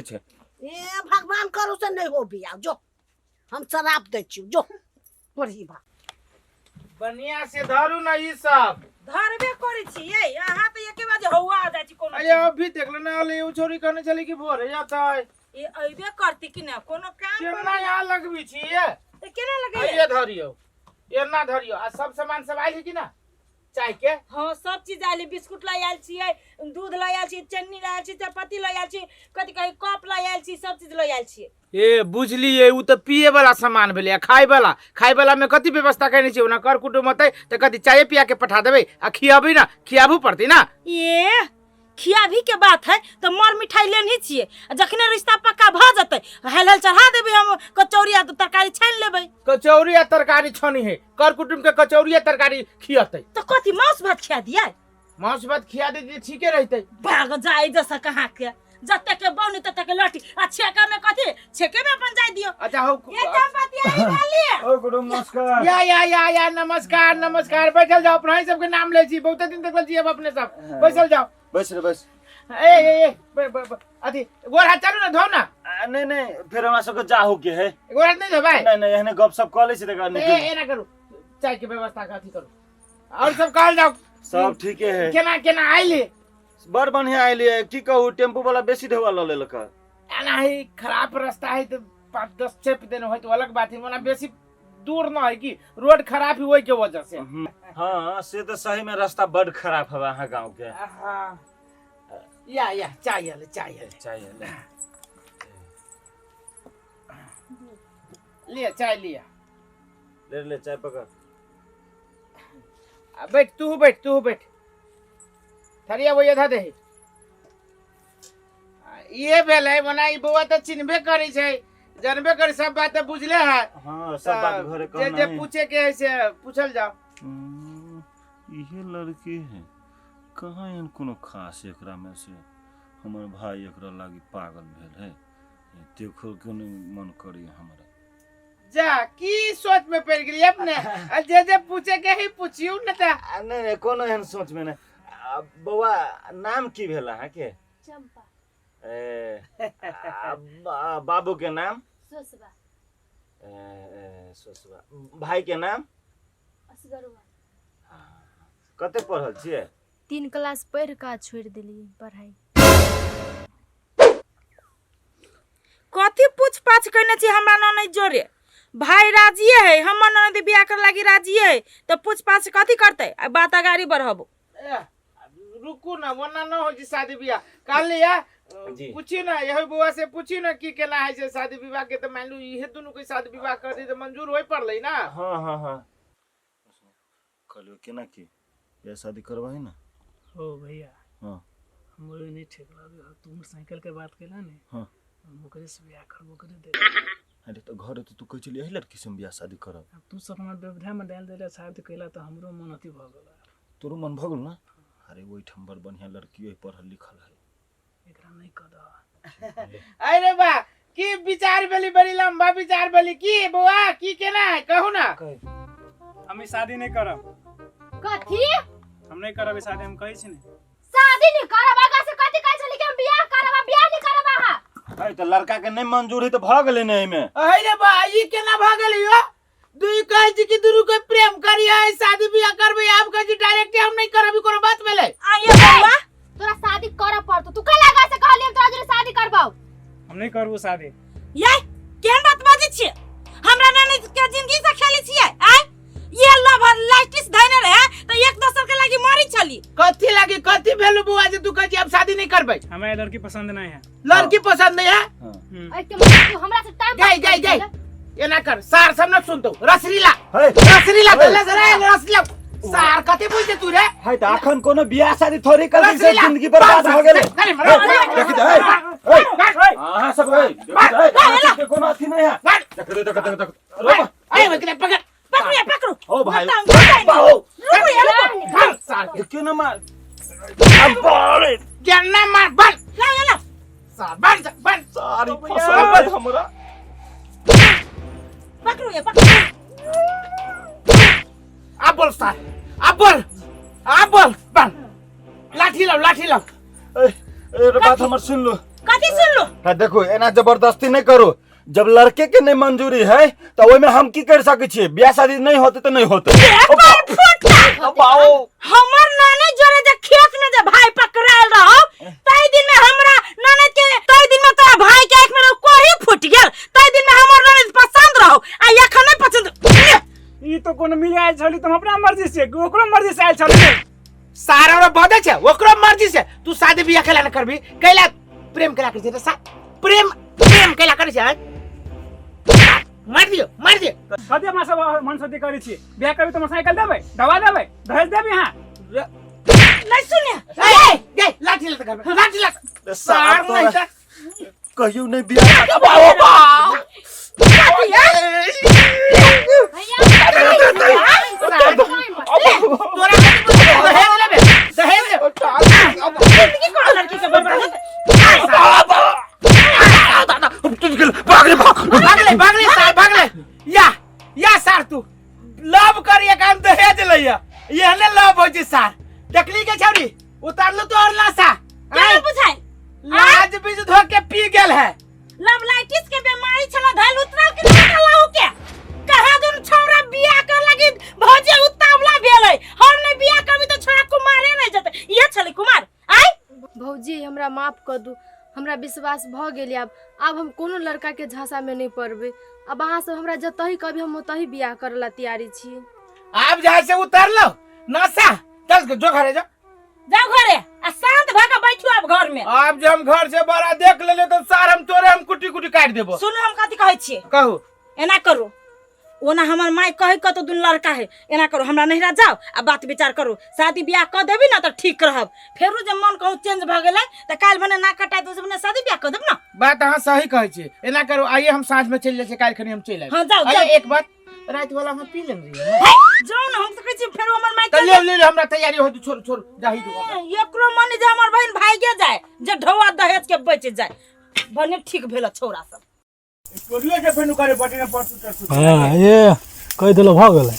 छै। ए भगवान करू से नहीं हो बियाह, जो हम शराब दै छियौ, जो तोरी बा। बढ़िया से धरू ना ई सब। धरबे करै छियै, अहाँ तऽ एके बाजे हौआ आ जाइ छी कोनो। अरे अभी देखलो ना अले उ छोरी कहने छली कि भोरे जतै। ए अइबे करती कि ना कोनो काम? केना यहाँ लगबी छियै? तऽ केना लगैया? आइए धरियौ, एना धरियौ। आ सब सामान सब आयल है कि ना चाय के? हाँ, सब चीज आयल है। बिस्कुट लऽ आयल छियै, दूध लऽ आयल छियै, चन्नी लऽ आयल छियै, चायपत्ती लऽ आयल छियै, कथी कहै कप लऽ आयल छियै, सब चीज लऽ आयल छियै। ए बुझलियै, उ तऽ पिए वाला सामान भेलै। आ खाय वाला, खाय वाला में कथी व्यवस्था केने छियै? ओना कर कुटुम अतै तऽ कथी चाये पिया के पठा देबै? आ खियाबी ना, खियाबू पड़तै ना। ए खियाबी के बात है तऽ मर मिठाई लेनही छियै, आ जखने रिश्ता पक्का भऽ जेतै हेल हेल चढ़ा देबै हम कचौड़ी आ तरकारी छानि लेबै। कचौड़ी आ तरकारी छनी है, कर कुटुम के कचौड़ी आ तरकारी खियतै। तऽ कथी मांस भात खिया दियै? मांस भात खिया दे, ठीके रहतै। भाग जाय जैसा कहाँ के जते के बौनी तते के लठी, आ छेका में कथी, छेके में अपन जाय दियो। अच्छा हो। ये चंपतिया निकालिए। ओ कुटुम नमस्कार। या या या या नमस्कार नमस्कार, बैठल जाओ। अपना ही सबके नाम ले छी, बहुते दिन तक छी अब अपने सब, बैठल जाओ। बैस रे बैस। ए ए ए ब, ब, ब, अथी गोर हाथ चालू ना धो ना। आ, नहीं नहीं, फिर हमरा सबके जाहू के है। गोर हाथ नहीं धोबै? नहीं नहीं, एहने गप सब कऽ लै छी तकर ए निकल। एना करू, चाय के व्यवस्था के अथी करू और सब कहल जाओ। सब ठीके है। केना केना आइली? बड़ बढ़िया आइली, की कहू, टेम्पू वाला बेसी ढेवा लऽ लेलक। एना ही खराब रास्ता है तो 5-10 चेप देने हो तो अलग बात है, ओना बेसी दूर न है कि रोड खराब ही वही के वजह से। हाँ से तो सही में रास्ता बड़ खराब है अहाँ गाँव के। हाँ या या चाय ले, चाय ले, चाय ले, लिया चाय लिया। ले ले चाय पकड़। आ, बैठ तू, बैठ तू, बैठ। थरिया वो था दे। ये भेलै मना ई बौआ तऽ चिन्हबे करै छै, जानबे करै, सब बात तऽ बुझले है। हाँ सब बात घरे जे कहना जे है। पूछे के है से पूछल जाओ। इहे लड़की है, कहाँ एहन कोनो खास एकरा में से हमर भाई एकरा लागी पागल भेल है, देखो के नहीं मन करी हमरा। जा की सोच में पड़ गेली अपने? आ जे जे पूछे के ही पूछियो न त। नहीं नहीं, कोनो एहन सोच में नहीं। बौआ नाम की भेल अहाँके? चंपा। ए, बाबू के नाम? सोसबा। ए, ए, सोसबा। भाई के नाम? असगरुआ। कते पढ़ल छियै? 3 क्लास पढ़ के छोड़ देलियै पढ़ाई। कथी पूछ पाछ केने छी हमरा ननद जोरे? भाई राजिए है, हमर ननद बियाह करे लागी राजिए है, तऽ पूछ पाछ कथी करतै? आ बात अगाड़ी बढ़बो। ए, रुकू ना, वरना न हो जी शादी बियाह। कहलिए जी। पूछी ना यही बउआ से, पूछी ना की केना है से शादी विवाह के। तो मान लू इहे दुनू के शादी विवाह कर दी तो मंजूर होय पड़लै ना। हाँ हाँ हाँ, कहलियो केना की बियाह शादी करबही ना? हो भैया। हाँ। हमरो नहीं ठीक लगे। तू साइकिल के बात कैला ने? हाँ। हम ओकरे से बियाह करबो, ओकरे दे। अरे तो घर तो तू कहै छली एही लड़की से हम बियाह शादी करब। अब तू सब हमर व्यवधान में डाल देले शादी कैला तो हमरो मन अथी भऽ गेल। तोरो मन भऽ गेल ना? अरे ओहिठाम बड़ बढ़िया लड़की है, पढ़ल लिखल है। एकरा नहीं कह दह। अरे बा की विचार भेली, बड़ी लंबा विचार भेली की बउआ, की केना है कहू ना। हम ई शादी नहीं करब। कथी? हम नहीं करब ई शादी, हम कहै छी ने। शादी नहीं करब? आगा से कथी कहै छली कि हम बियाह करब, हम बियाह नहीं करब अहाँ? अरे तो लड़का के नहीं मंजूर है तो भऽ गेलै ने एहिमे। अरे बा ई केना भऽ गेलै यो? दुई कहै छी कि दुनू के प्रेम करिए, शादी बियाह करबै, आब कहै छी डायरेक्ट हम नहीं करब, ई कोनो बात भेलै? आइए बउआ, तोरा शादी करऽ पड़तौ। तू कल आगा से कहली हम तोरा जोरे शादी करबौ। हम नहीं करबो शादी। ये केहन बात बाजै छियै? हमरा ननद के जिंदगी से खेलै छियै? आय ये लव लाइटिस धैने रहे तऽ एक दोसर के लागी मरी छली। कथी लागी, कथी भेलु बुआ जे तू कहै छी अब शादी नहीं करबै? हमरा ये लड़की पसंद नहीं है। लड़की पसंद नहीं है? हाँ। ऐ के मतलब तू हमरा से टाइम गई गई गई, एना कर, सार सब न सुनतौ। रसरीला हे रसरीला हे। दले रे रसरीला। सार कथी बुझते तू रे? है त अखन कोनो बियाह शादी थोड़ी कर दी से रसरीला। जिंदगी बर्बाद हो गेलै। अरे मर। देखी त हे, हे, अहाँ सब हे, देखी त हे, अहाँ सबके कोनो अथी नहीं है। देख देख देख देख, रोको। अरे बकरे पकड़। पकड़ू या पकड़ू। ओ भाई। बताऊं, बताऊं। बाहो। रुकू या रुकू। मार सार के। देखियो ना मार। अब बारे। केना मार बन। लाओ या लाओ। सार बन बन। सारी फसल भाई हमरा। पकड़ू या पकड़ू। अब बोल सार, अब बोल, अब बोल बन। लाठी लाओ, लाठी लाओ। ए ए बात हमर सुन लो। कथी सुन लो। हाँ देखो एना जबरदस्ती नहीं करो, जब लड़के के नहीं मंजूरी है तो ओय में हम की कर सके छियै? बियाह शादी नहीं होते तो नहीं होते। हमर नानी जोरे जे खेत में जे भाई पकड़ायल रहो तई दिन में हमरा ननद के, तई दिन में तोरा भाई के आंख में कोही फूट गेल, तई दिन में हमर ननद पसंद रहो आ एखन नहीं पसंद। ई तो कोनो मिल आयल छली त हम अपना मर्जी से, ओकरो मर्जी से आयल छली। सारा ओरा बदे छे ओकरो मर्जी से तू शादी बियाह केला न करबी, कैला प्रेम केला कर छे? प्रेम प्रेम केला कर छे? मार दियो मार दियो। कथी अपना सब मन सती करै छी? बियाह करबी त मोटरसाइकिल देबै, दवा देबै, दहेज देबै। हां नहीं सुने ए गे लाठी लत घर में, लाठी लत सार नहीं त कहियो नहीं बियाह। अब आओ बा तोरा दहेज लेबे, दहेज लेबे। जिंदगी कोनो लड़की के बर्बाद भागले भागले सार भागले। या या सार तू लव करिए काम दहेज लइया, एहने लव होइ छै सार। देखली के छौरी उतारलु तो और लाशा केना बुझाइ लाज बीज धो के पी गेल है। लवलाइटिस के बीमारी छला धैल उतरल के नहीं उतरल के कहा दुन छौरा बियाह कर लगी भौजी उतावला भेलै। हम नहीं बियाह करबी त छोरा कुमारे नहीं जते, इहे छलै कुमार। आइ भौजी हमरा माफ कर दू, हमरा विश्वास भ गेल। आब हम कोनो लड़का के झांसा में नहीं पड़बे। अब अहाँ सब हमरा जतही कभी हम ओतही बियाह करे ला तैयारी छी। आब जहाँ से उतारलो नशा चल जो घरे जा, जाओ घरे आ शांत भ के बैठू आब घर में। आब जे हम घर से बड़ा देख लेले तो सार हम तोरे हम कुटी कुटी काट देबो। सुनू हम कथी कहै छियै? कहू। एना करू, ओना हमर माय कहै कतौ दुन लड़का है, एना करू हमरा नहिरा जाओ आ बात विचार करू, शादी बियाह कऽ देबी ना तऽ ठीक रहब। फेरू जे मन कहूँ चेंज भऽ गेलै तऽ काल्हि भने ना कटाय दोसर भने शादी बियाह कऽ देब ना। बात अहाँ सही कहै छी, एना करू आइए हम साँझ में चलि जाइ छी, काल्हि खनी हम चलि आयब। हाँ जाओ अरे जाओ। एक बात रात वाला हम पी लेने रहियै। जाओ ना, हम तऽ कहै छी फेरू हमर माय तऽ ले ले हमरा तैयारी होत, छोड़ छोड़ जाही दू। एकरो मन जे हमर बहिन भागे जाय जे ढौआ दहेज के बचि जाय, भने ठीक भेल छौरा सब। चोरियो के फेनु करे पटी ने परसू तरसू। हां ये कहि देलो भ गेलै।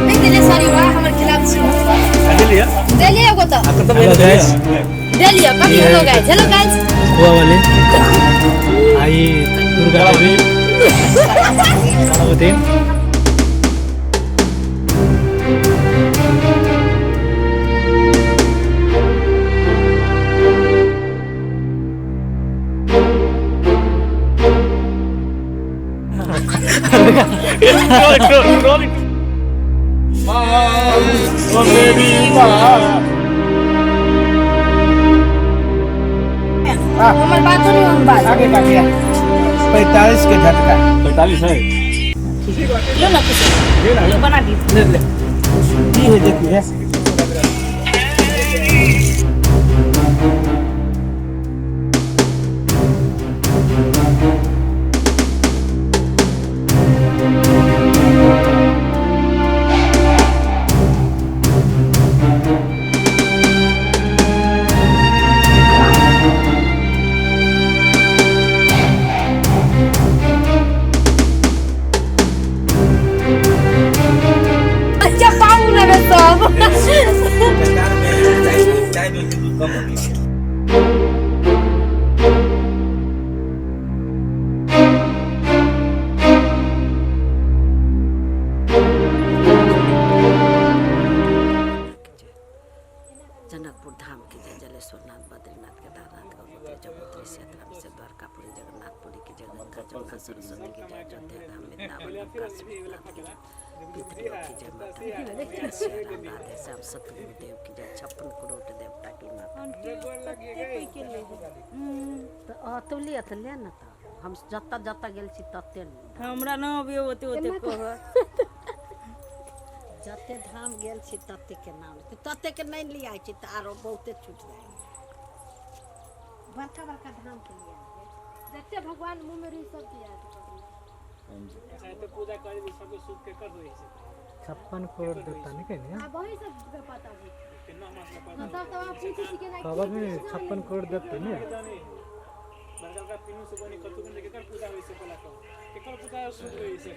नहीं देलिए सॉरी, वाह हमर खिलाफ छी। देलिए एगो तो हेलो गाइस, देलिए कभी। Hello guys, hello guys. खोआ वाली आई दुर्गा देवी कलावती। हमर बात सुनू, हम बात आगे काटिया 45 के झटका 45 है। लो ना कुछ लो बना दी ले ले की है देखी है। अच्छा पाऊ लेबे सब। जनकपुर धाम की जय, जलेश्वरनाथ, बद्रीनाथ, केदारनाथ, गंगोत्री, जमुनोत्री, सीताराम से द्वारकापुरी, जगन्नाथपुरी की जय, गंगा जमुना सरस्वती की जय, अयोध्या धाम, वृंदावन, काशी विश्वनाथ की जय, पितृलोक की जय, माता पिता की जय, सिया राम राधे श्याम सतगुरु देव की जय, 56 करोड़ देवता की माता। तो अतुलिय तऽ ले न, तऽ हम जतऽ जतऽ गेल छी तते हमरा न अबियो ओते ओते कह। जते धाम गेल छी तते के नाम तते के नहीं लियाइ छी तऽ आरो बहुते छूट जाइ, बड़का बड़का धाम के लियाइ। जते भगवान मुँह में रही सबके याद करू। चाहे तो पूजा करी भी सबके सुख के कर होई से। 56 करोड़ देता नहीं कहीं आ वही सब के पता होइ। केना हमरा सबके हाँ, पता तब तब अहाँ पूछै छी केना खबर में 56 करोड़ देता नहीं। नहीं बड़का बड़का फिल्म से बनी कतु बनी केकर पूजा होई से पला कहो केकर पूजा शुरू होई से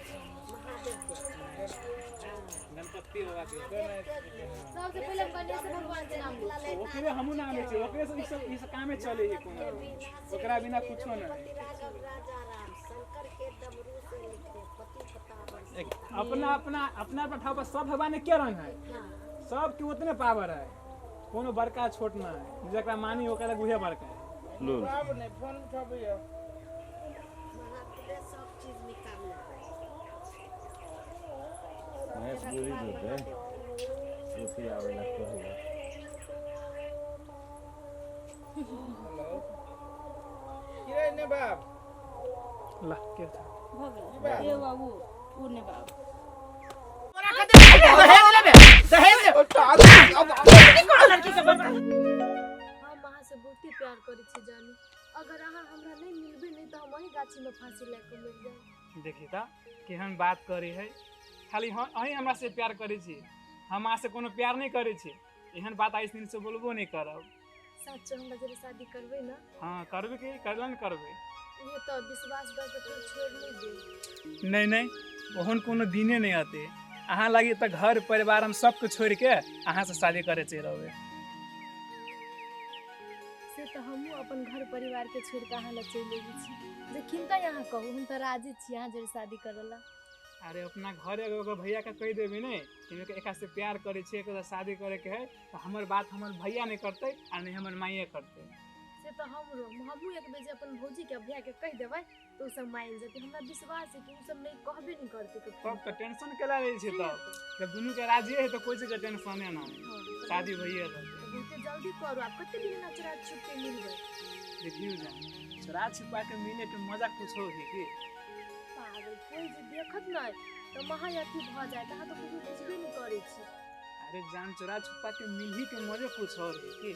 गणपति बाबा के। सबसे पहिले हम गणेश भगवान के नाम लै। ओकरे हमहू नाम लै छियै, ओकरे से ई सब ई सब कामे चले है, कोनो ओकरा बिना कुछो नहीं। अपना अपना अपना अपना ठाव पर सब भगवान के रंग है, सबके उतने पावर है, कोनो बड़का छोट ना है, जकरा मानी ओकरा लग उहे बड़का है। लो भैंस बोरी देते रुपया आवेला कहला। ला के था भऽ गेलै ए बाबू ओ ने बाबू दहेज लेबे, दहेज लेबे। लड़की के बस। हम अहाँ से बहुते प्यार करै छी जानू, अगर अहाँ हमरा नहीं मिलबे नहीं तो हम वही गाछी में फांसी लगा के मर जाए। देखी ता केहन बात करी है, खाली हम अहीं हमरा से प्यार करै छी, हम अहाँ से कोनो प्यार नहीं करै छी, एहन बात आइ दिन से बोलबो नहीं करब। सच हमरा जरे शादी करबै ना? हाँ करबै की करला नहीं करबै, ये तो विश्वास दऽ के तू छोड़ नहीं दे। नहीं नहीं ओहन कोनो दिने नहीं आते, अहाँ लागी तऽ घर परिवार हम सबके छोड़ के अहाँ से शादी करे चलि रहबै। से तऽ हमहूँ अपन घर परिवार के छोड़ के अहाँ लग चलि अबै छी, जखन तऽ अहाँ कहू हम तऽ राजी छी अहाँ जरे शादी करऽ ला। अरे अपना घर एगो एगो भैया के कहि देबी ने कि एकरा से प्यार करै छियै, एकरा से शादी करे के है, तऽ हमर बात हमर भैया नहीं करतै आ नहीं हमर माइए करतै। से तऽ हमरो हमहूँ एक बेर जे अपन भौजी के भैया के कहि देबै तऽ ओ सब मानि जेतै, हमरा विश्वास है कि ओ सब नहीं कहबे नहीं करतै कखनो। तब तऽ टेंशन केला रहै छै, तब जब दुनू के राजी है तऽ कोइ चीज के टेंशने ना है, हाँ, तऽ शादी भइए जेतै। तऽ बहुते जल्दी करू, आब कते दिन एना चोरा छुप के मिलबै? देखियौ जान चोरा छिपा के मिले के मजा कुछ हो है की? पागल कोई जे देखत नहीं तऽ महा अथी भऽ जायत, अहाँ तऽ कुछो बुझबे नहीं करै छी। अरे जान चोरा छुपा के मिलही के मजे कुछ और है की?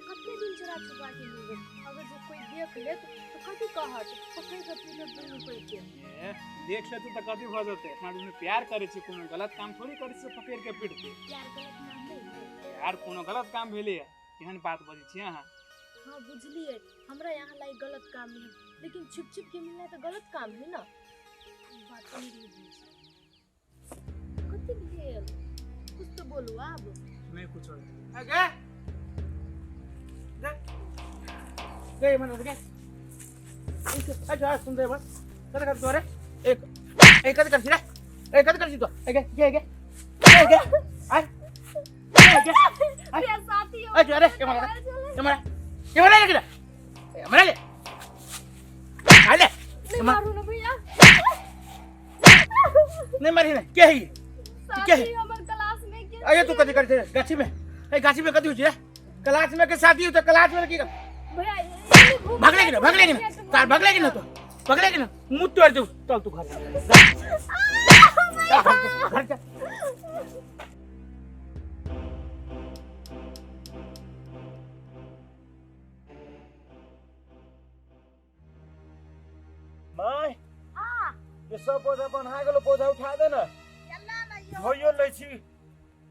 कते दिन चोरा छुपा के मिलबै, अगर जे कोई देख लेत तऽ कथी कहत, पकड़ि कऽ पीटत दुनू कोई के। ए, देख लेतै तऽ कथी भऽ जेतै, अपना दुनू प्यार करै छी, कोनो गलत काम थोड़ी करै छी पकड़ि के पीटतै। प्यार गलत काम नहीं है। यार कोनो गलत काम भेलैया केहन बात बजै छी अहाँ? हाँ बुझलियै, हमरा यहाँ लाई गलत काम नहीं है, लेकिन छुप छुप के मिलना तऽ गलत काम है ना। बात नहीं बुझ कथी भेल, कुछ तो बोलू आब। नहीं कुछ और। अगे दे दे मन दे अच्छा सुन दे बस कर कर तोरे एक एक कद कर छी रे, एक कद कर छी तो एक के के के आय के आय प्यार साथी हो। अच्छा अरे के मारा के मारा के मारा ले के मारा ले आ ले नहीं मारू ना भैया। नहीं मारी ना के है ये? के है साथी हमर क्लास में के। अरे तू कथी कर गाछी में, ए गाछी में कथी होइ छै रे? क्लास में के साथी हो तो क्लास में की भैया ये घूम भागले कि ना, भागले कि ना तार, भागले कि ना तो भागले कि ना मुँह तोड़ दू, चल तू घर जा, घर जा। माय ये सब पौधा बन्हा गेलो, पौधा उठा दे ना, धोइयो लै छी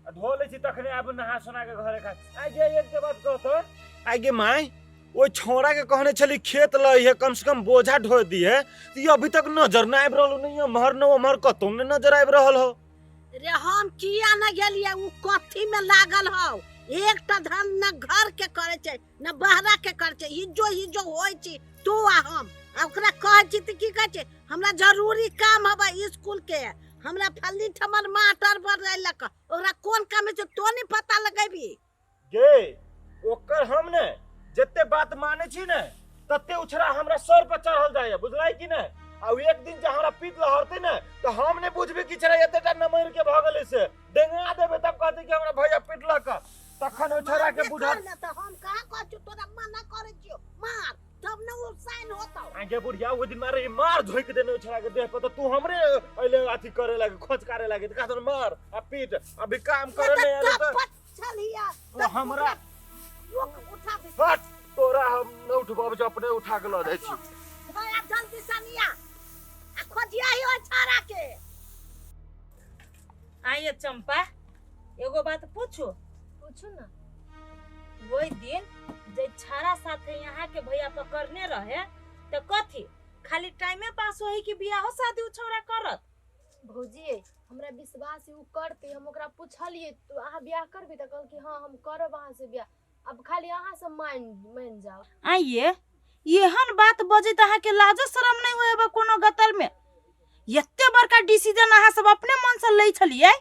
आ धो लै छी तखने आब नहा सोना के घरे खा। आइ गे एक के बात कहतो, आइ गे my ओइ छौड़ा के कहने छली खेत लै है कम से कम बोझा ढो दी है, तो ये अभी तक नजर ना आबि रहल, नहीं एम्हर न ओम्हर कतौ ने नजर आबि रहल हो। रे हम किया न गेलियै, उ कथी में लागल हौ, एकटा धन न घर के करे छै न बहरा के करे छै, हिजो हिजो होइ छी तू आ हम, आ ओकरा कहै छी तऽ की कहै छै हमरा जरूरी काम हबै स्कूल के, हमरा फल्ली ठमर मास्टर बनेलक, ओकरा कोन काम छै तो नहीं पता लगेबी। गे ओकर हम ने जते बात माने छी ने तते उछरा हमरा सर पर चढ़ल जाइए, बुझलाई कि ने? आ एक दिन जे हमरा पीत लहरते ने तो हम ने बुझबे कि छरा एतेटा नमर के भ गेलै से डेंगा देबे, तब कहते कि हमरा भैया पिटलक, तखन ओ छरा के बुझत। त हम कहाँ कहै छियौ तोरा मना करै छियौ मार तब न ओ साइन होतौ। आगे बुढ़िया ओ दिन मारे मार झोंक देने ओ छरा के देह पर, तो तू हमरे अइले अथी करे लागे खोज करे लागे, त कहत मार आ पीट अभी काम करे नहीं आले त चलिया ओ हमरा लोक उठा दे। हट तोरा हम न उठबाब, जो अपने उठा के ल जाइ छी। भैया जल्दी सनिया आ खोजिया ही ओइ छाड़ा के। आइए चंपा, एगो बात पूछू? पूछू ना। वही दिन जे छाड़ा साथे यहाँ के भैया पकड़ने रहे तो कथी खाली टाइमे पास होई कि बियाहो शादी उ छौड़ा करत? भौजी हमरा विश्वास है उ करते। हम ओकरा पुछलिए तो अहाँ बियाह करबी तऽ कहलकै हाँ हम करब अहाँ से बियाह, अब खाली अहाँ सब मान मान जाओ। आइए एहन बात बजैत अहाँ के लाजो शरम नहीं होएबा कोनो गतर में? एते बड़का डिसीजन अहाँ सब अपने मन से लै छलियै?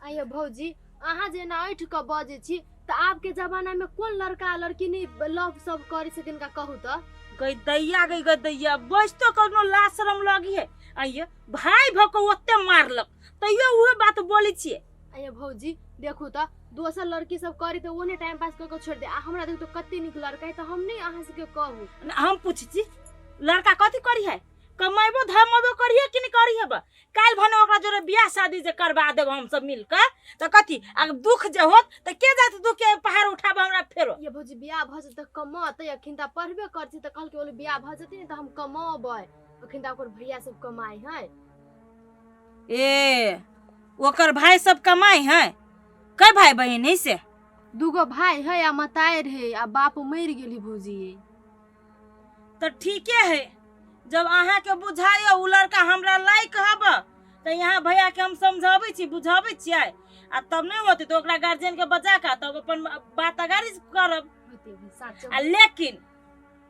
आइए भौजी अहाँ जेना ऐठ कऽ बजै छी तऽ आबके जमाना में कोन लड़का लड़की नहीं लव सब करै छै तिनका कहू तऽ। गई दैया गई गई दैया बजतो कोनो लाज शरम लगी है? आइए भाई भऽ कऽ ओते मारलक तैयो उहे बात बोलै छियै। आइए भौजी देखू तऽ दोसर लड़की सब करी तऽ ओने टाइम पास कऽ कऽ छोड़ि दे, आ हमरा देखू तऽ कते नीक लड़का है तऽ हम नहीं अहाँ सबके कहू। हम पूछै छी लड़का कथी करी है? कमेबो धमेबो करिहे कि नहीं करिहे बा? काल्हि भने ओकरा जोरे बियाह शादी जे करवा देब हम सब मिल कऽ तऽ कथी आ दुख जे होत तऽ के जात दुख के पहाड़ उठाबऽ हमरा फेरो? ये भौजी बियाह भऽ जेतै तऽ कमतै, अखन तऽ पढ़बे करै छै तऽ कहलकै बोले बियाह भऽ जेतै ने तऽ हम कमेबै, अखन तऽ ओकर भैया सब कमाइ है। ए ओकर भाई सब कमाइ है? कै भाई बहिन है से? दूगो भाई है आ मतारि है आ बाप मरि गेली भौजी। तऽ ठीके है, जब अहाँ के बुझाइयो उ लड़का हमरा लायक हब तऽ यहाँ भैया के हम समझाबै छी बुझाबै छियै, आ तब नहीं होतै तऽ ओकरा गार्जियन के बजा कऽ तब अपन बात अगाड़ी करब। आ लेकिन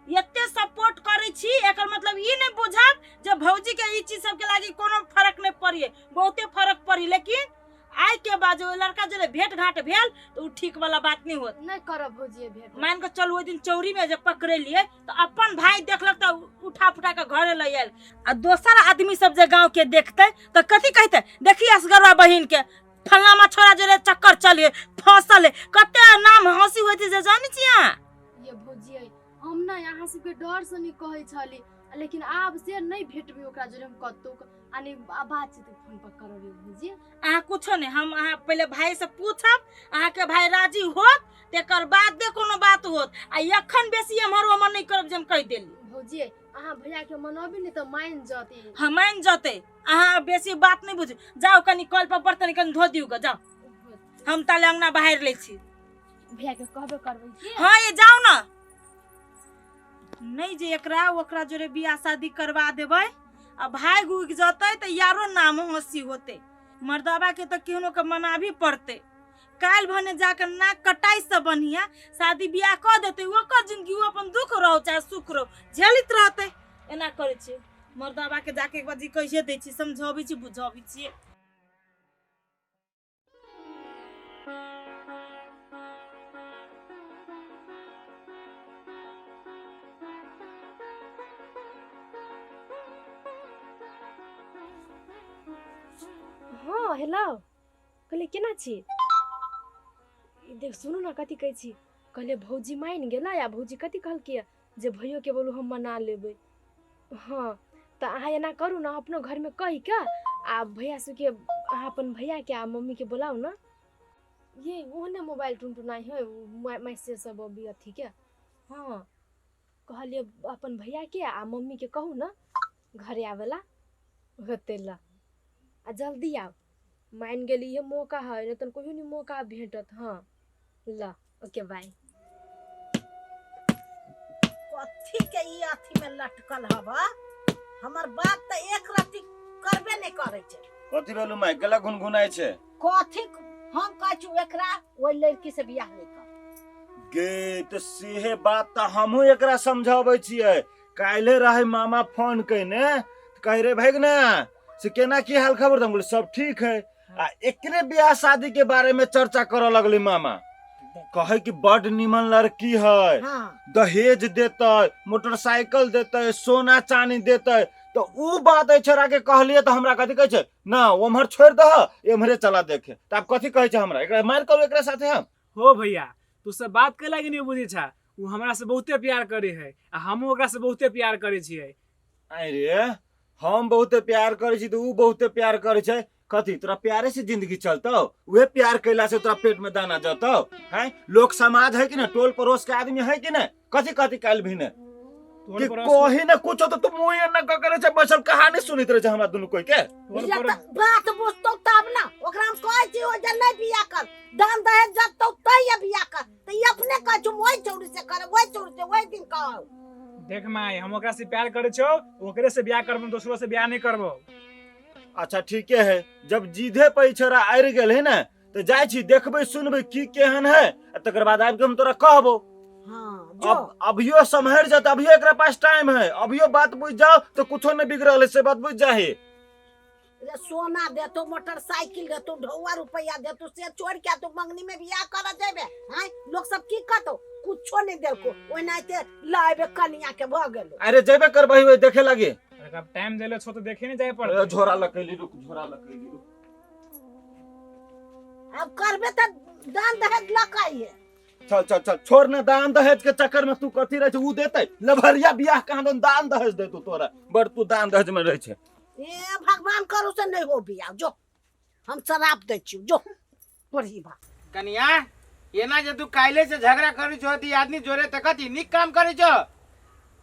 एते सपोर्ट करै छी एकर मतलब ई नहीं बुझब जे भौजी के ई चीज सबके लागी कोनो फर्क नहीं पड़िए, बहुते फर्क पड़ी। लेकिन आइ के बाद जो लड़का जो भेंट घाट भेल तो उ ठीक वाला बात नहीं होत। नहीं करब भौजी भेंट। मान के चलू ओहि दिन चौरी में जब पकड़ेलिए तो अपन भाई देखलक तो उठा फुटा के घरे ले आयल, आ दोसर आदमी सब जे गांव के देखते तो कथी कहते, देखी असगरवा बहिन के फलामा छोरा जोरे चक्कर चलिए फसल है, कते नाम हंसी होइत जे जानी छी अहाँ? ये भौजी हम ना यहाँ सबके डर से नहीं कहै छली, लेकिन आब से नहीं भेटबे ओकरा जोरे हम कतौ आ नहीं बातचीत फोन पर करब भौजी। अहाँ कुछो नहीं, हम अहाँ पहले भाई से पूछब, अहाँ के भाई राजी होत तेकर बाद दे कोनो बात होत, आ एखन बेसी एम्हर ओम्हर नहीं करब जे हम कहि देली। भौजी अहाँ भैया के मनबी नहीं तऽ मान जते। हाँ मान जते, अहाँ बेसी बात नहीं बुझू, जाओ कनी कल पर बर्तन कनी धो दियौ ग, जाओ हम ताले अंगना बाहर लै छी। भैया के कहबे करबै। हाँ ये जाओ ना, नहीं जे एकरा ओकरा जोरे बियाह शादी करवा देबै आ भाई उगि जतै तऽ यारो नाम हंसी होतै। मर्दाबा के तऽ केहनो के मनाबी पड़तै, काल्हि भने जाके नाक कटाइ से बढ़िया शादी बियाह कऽ देतै, ओकर जिंदगी ओ अपन दुख रहो चाहे सुख रहो झेलित रहतै। एना करै छियै मर्दाबा के जाके एक बार जी कहिए दै छी, समझाबै छी बुझाबै छियै। हाँ हेलो, कहलिए केना छी? देख सुनू ना कथी कहै छी, कहलिए भौजी मान गेलै आ भौजी कथी कहलकै जे भैयो के बोलू हम मना लेबै। हाँ तऽ अहाँ एना करू ना अपनो घरमे कहि कऽ आ भैया सबके अहाँ अपन भैया के आ मम्मी के बोलाउ ना। ये ओहने मोबाइल टुनटुनाइ है मैसेज सब अभी अथी के। हाँ कहलिए अपन भैया के आ मम्मी के कहू ना घरे आवेला होते ला आ जल्दी आउ, मान गेली ये मौका है नहीं तो कहियो नहीं मौका भेटत। हाँ ल ओके बाय। कथी के ई अथी में लटकल हवा, हमर बात तऽ एक रत्ती करबे नहीं करै छै। कथी भेलू माय गला गुनगुनाइ छै? कथी हम कहै छी एकरा ओहि लड़की से बियाह नहीं कर। गे तऽ सेहे बात तऽ हमहूँ एकरा समझाबै छियै। काल्हि रहै मामा फोन कयने कहि रे भैगना से केना की हाल खबर, हम बोले सब ठीक है, आ एकरे ब्याह शादी के बारे में चर्चा करऽ लगली मामा, कहे कि बड निमन लड़की है, दहेज देतै, मोटरसाइकिल देतै, सोना चानी देतै। तो उ बात एहि छोरा के कहलिए तो हमरा कथी कहै छै ना ओम्हर छोड़ि दह एम्हरे चला देखे। तऽ आब कथी कहै छै हमरा, एकरा मारि करू एकरा साथे हम? हो भैया तू सब बात कैला कि नहीं बुझै छा, उ हमरा से बहुते प्यार करे है आ हमहूँ ओकरा से बहुते प्यार करे छियै। अरे हम बहुते प्यार करै छी तऽ उ बहुते प्यार करै छै, कथी तोरा प्यारे से जिंदगी चलतौ? उहे प्यार कैला से तोरा पेट में दाना जतौ? हैं, लोक समाज है कि ना, टोल पड़ोस के आदमी है कि ना, कथी कथी काल्हि भी ने। तोहर कि पर कही ना कुछ तो तू मुंह ना करे छै बैसल कहानी सुनैत रहे छै हमरा दुनू कोई के। तोहर या पर तऽ बात बुझतौ तब ना। ओकरा हम कहै छी ओ जे नहि बियाह कर, दान दहेज जतौ तैये बियाह कर, तऽ ई अपने कहै छै ओहि चौरी से कर, ओहि चौरी से ओहि दिन कहौ। देख माय, हम ओकरा से प्यार करे छौ, ओकरे से बियाह करबो, दोसरो से बियाह नहीं करबो। अच्छा ठीके है, जब जीधे पे छोरा आरि गेल है ना तो जाइ छी देखबै सुनबै की केहन है, आ तकर बाद आबि के हम तोरा कहबो। हाँ जो। अब अभियो सम्हर जात, अभियो एकरा पास टाइम है, अभियो बात बुझ जाओ तो कुछो नहीं बिगड़ल है, से बात बुझ जाहे। रे सोना देतो, मोटरसाइकिल देतो, ढौआ रुपया देतो, से छोड़ के तू मंगनी में बियाह कर जेबे? हैं लोग सब की कहतो? कुछो नहीं देलको, ओनाहिते लाबे कनिया के भ गेलो। अरे जेबे करबही ओहि देखे लागे। अरे अब टाइम देले छो तो देखे नहीं जाए पड़ते। अरे झोरा लकैली रुक, झोरा लकैली रुक। अब करबे त दान दहेज लकाइए। चल चल चल, छोड़ ना दान दहेज के चक्कर में तू कथी रहे छै, ऊ देतै लभरिया बियाह कहाँ दन दान दहेज देतौ तोरा, बड़ तू दान दहेज में रहे छै। ए भगवान करू से नहीं हो बियाह, जो हम शराब दै छियौ, जो तोरी बा। कनिया एना जे तू काल्हे से झगड़ा करै छो ती आदमी जोरे त कथी नीक काम करै छो?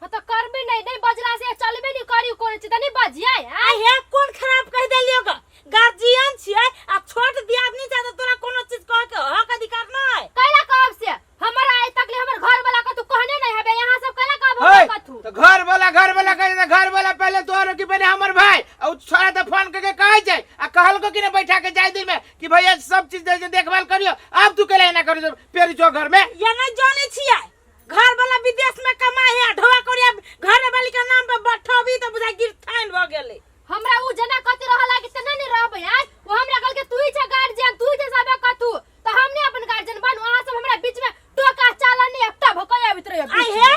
हाँ तो करबे नहीं, नहीं बजला से चलबे नहीं करी, कोनो चीज त नहीं बजिए। आ हे कोन खराब कह देलियो ग? गार्जियन छियै आ छोट दियादनी छै त तोरा कोनो चीज कह के हक अधिकार नै। कैला कहब से हमर आइ तक ले हमर घर वाला कतु कहने नहीं हबे, यहाँ सब कैला कहब हे, हमरा कथु? तो घर वाला घर वाला कहे त घर वाला पहले तोहर की पहले हमर भाई, आ उ छोरा त फोन करके कहै छै आ कहलको कि ने बैठा के जाय दिन में कि भैया सब चीज दे देखभाल करियो, अब तू कैला एना करियो पेरी छो घर में? या नहीं जाने छियै घर वाला विदेश में कमाए है, ढोआ कोरिया घर वाली के नाम पर बैठबी त बुझा गिरथाइन भ गेलै। हमरा उ जना कथि रह लागी त नहीं रहबै यार, वो हमरा कहल के तू ही छे गार्जियन, तू ही छे सबे कथु, त हमने अपन गार्जियन बनू, अहाँ सब हमरा बीच में टोका चाला नहीं एकटा भकई आबित रहे। आई हे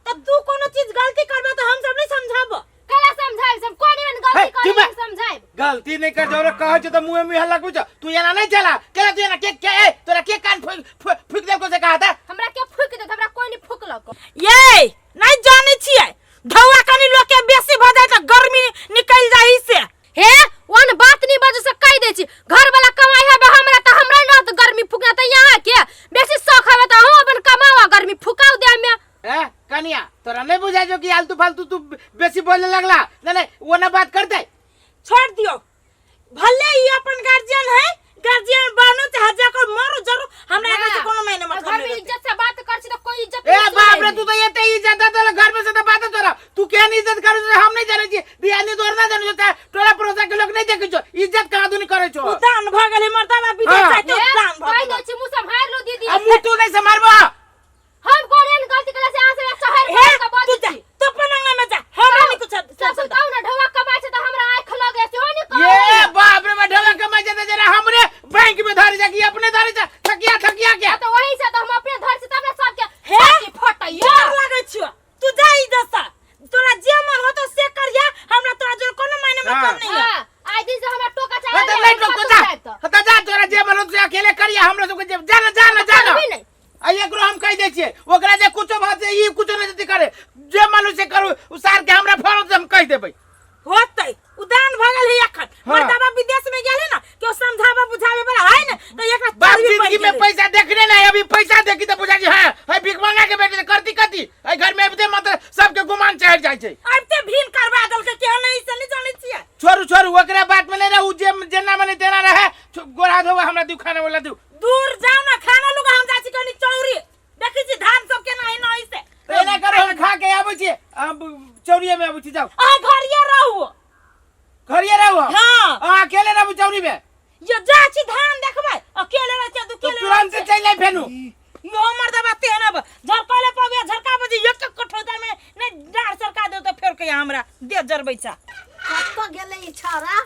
त तू कोनो चीज गलती करबा त हम सब नहीं समझाब। कैला समझाइब सब कोन एहन गलती हे, करी चुप हम समझाइब? गलती नहीं कर जोरे कहै छौ त मुंह में हल्ला कुछ तू एना नहीं चला केला तू एना के के ए तोरा के कान फूक फूक देलको से कहा था? हमरा के फूक देत? हमरा कोई नहीं फूकलक। ये नहीं जाने छियै धौआ कनी लोग के बेसी भ जाय त गर्मी निकल जाही से। हे ओन बात नहीं बाजू से कह दै छी, घर वाला कमाई हबे हमरा त हमरा न त गर्मी फूकना त यहाँ के बेसी शौक हबे त अहूँ अपन कमावा गर्मी फुकाउ दे में। ए कनिया तोरा नहीं बुझाय जो कि आलतू फालतू तू बेसी बोले लगला? नहीं नहीं वो ना बात करते। छोड़ दियो, भले ही अपन गार्जियन है, गार्जियन बनो चाहे जाकर मरो जरूर, हमरा एकर से कोनो मायने मतलब घर में नहीं रहतै। इज्जत से बात कर छी त कोई इज्जत ए नहीं बाप रे, सुनै। तू तो एते इज्जत दे देलक घर में से त बात तोरा, तू केहन इज्जत करै छौ हम नहीं जानै छी, दियादनी तोर ना जानै छौ, टोला पड़ोसा के लोग नहीं देखै छौ, इज्जत कहाँ दुनी करै छौ? उ दान भ गेलै मर्दाबा विदेश हाँ। जाइते हे, दान भ कहि गेलै। दै छी मुँह सम्हारि लू दीदी। आ मुँह तू नहीं सम्हारबो? हम कोन एहन गलती केला से अहाँ सब चहर हे, के बाजै तू जा, छी? तू अपन अंगना में जा, हमरा नहीं कुछ सब से कहू ना ढौआ कमाइ छै त हमरा आँखि लगे सेहो नहीं कहू। ये बाप रे बा, ढोला कमाइ छै त जरा हमरे बैंक में धरे जा कि अपने धरे जा, थकिया थकिया के। हाँ, त वही से त हम अपने धर छी तब ने सबके हे, छाती फटैया। डर लागै छियो, तू जा इधर से, तोरा जे मन होतो से करिया, हमरा तोरा जोर कोनो मायने मतलब हाँ। नहीं है। हाँ, आइ दिन से हमरा टोका हाँ, चाहे त नहीं टोको जा, हाँ, त जा तोरा जे मन होतो से अकेले करिया, हमरा सबके जे जा ना जा ना जा ना। करबी नहीं। आ एकरो हम कहि दै छियै ओकरा जे कुछो बात छै ई कुछो नहीं करे, जे मन से करू उ सार के हमरा फोन से हम कहि देबै। होतै उदान भ गेल है एखन। हाँ। मर्दाबा विदेश में गेल है ना केओ समझाबा बुझाबे वाला है ना त एकरा बाप चर्बी पड़ि जिंदगी में गेलै। पैसा देखने नहीं, अभी पैसा देखी तो बुझा जी हाँ है भीख मांगा के बेटे करती कथी है घर में अबिते मतलब सबके गुमान चढ़ जाय छै। अबिते भीन करवा देलकै केहन नहीं से नहीं जानै छियै। छोड़ू छोड़ू ओकरा बात में नहीं रहू, जे जेना मने तेना रहे, गोरा धोबा हमरा दिउ खाना वाला दिउ। दूर जाओ ना खाना लुगा, हम जाइ छी कनी चौरी देखै छी धान सब केना है ना ऐसे। तो एना करो हम खा के आबै छी, हम चौरिये में आबै छी, जाओ। अहाँ घरिये रहू। घरिये रहू हम? हाँ। अहाँ अकेले रहू चौरी में? यो जा छी धान देखबै, अकेले रहै छी, तो दुकेले तुरंत चलि आइ फेनु। यो मर्दबा तेहन अब झरकले पबे झरका बजे एक एक कठौता में नहीं डार सरका देऊ त फेर के हमरा दे जरबै चा। कतऽ गेलै ई छौड़ा?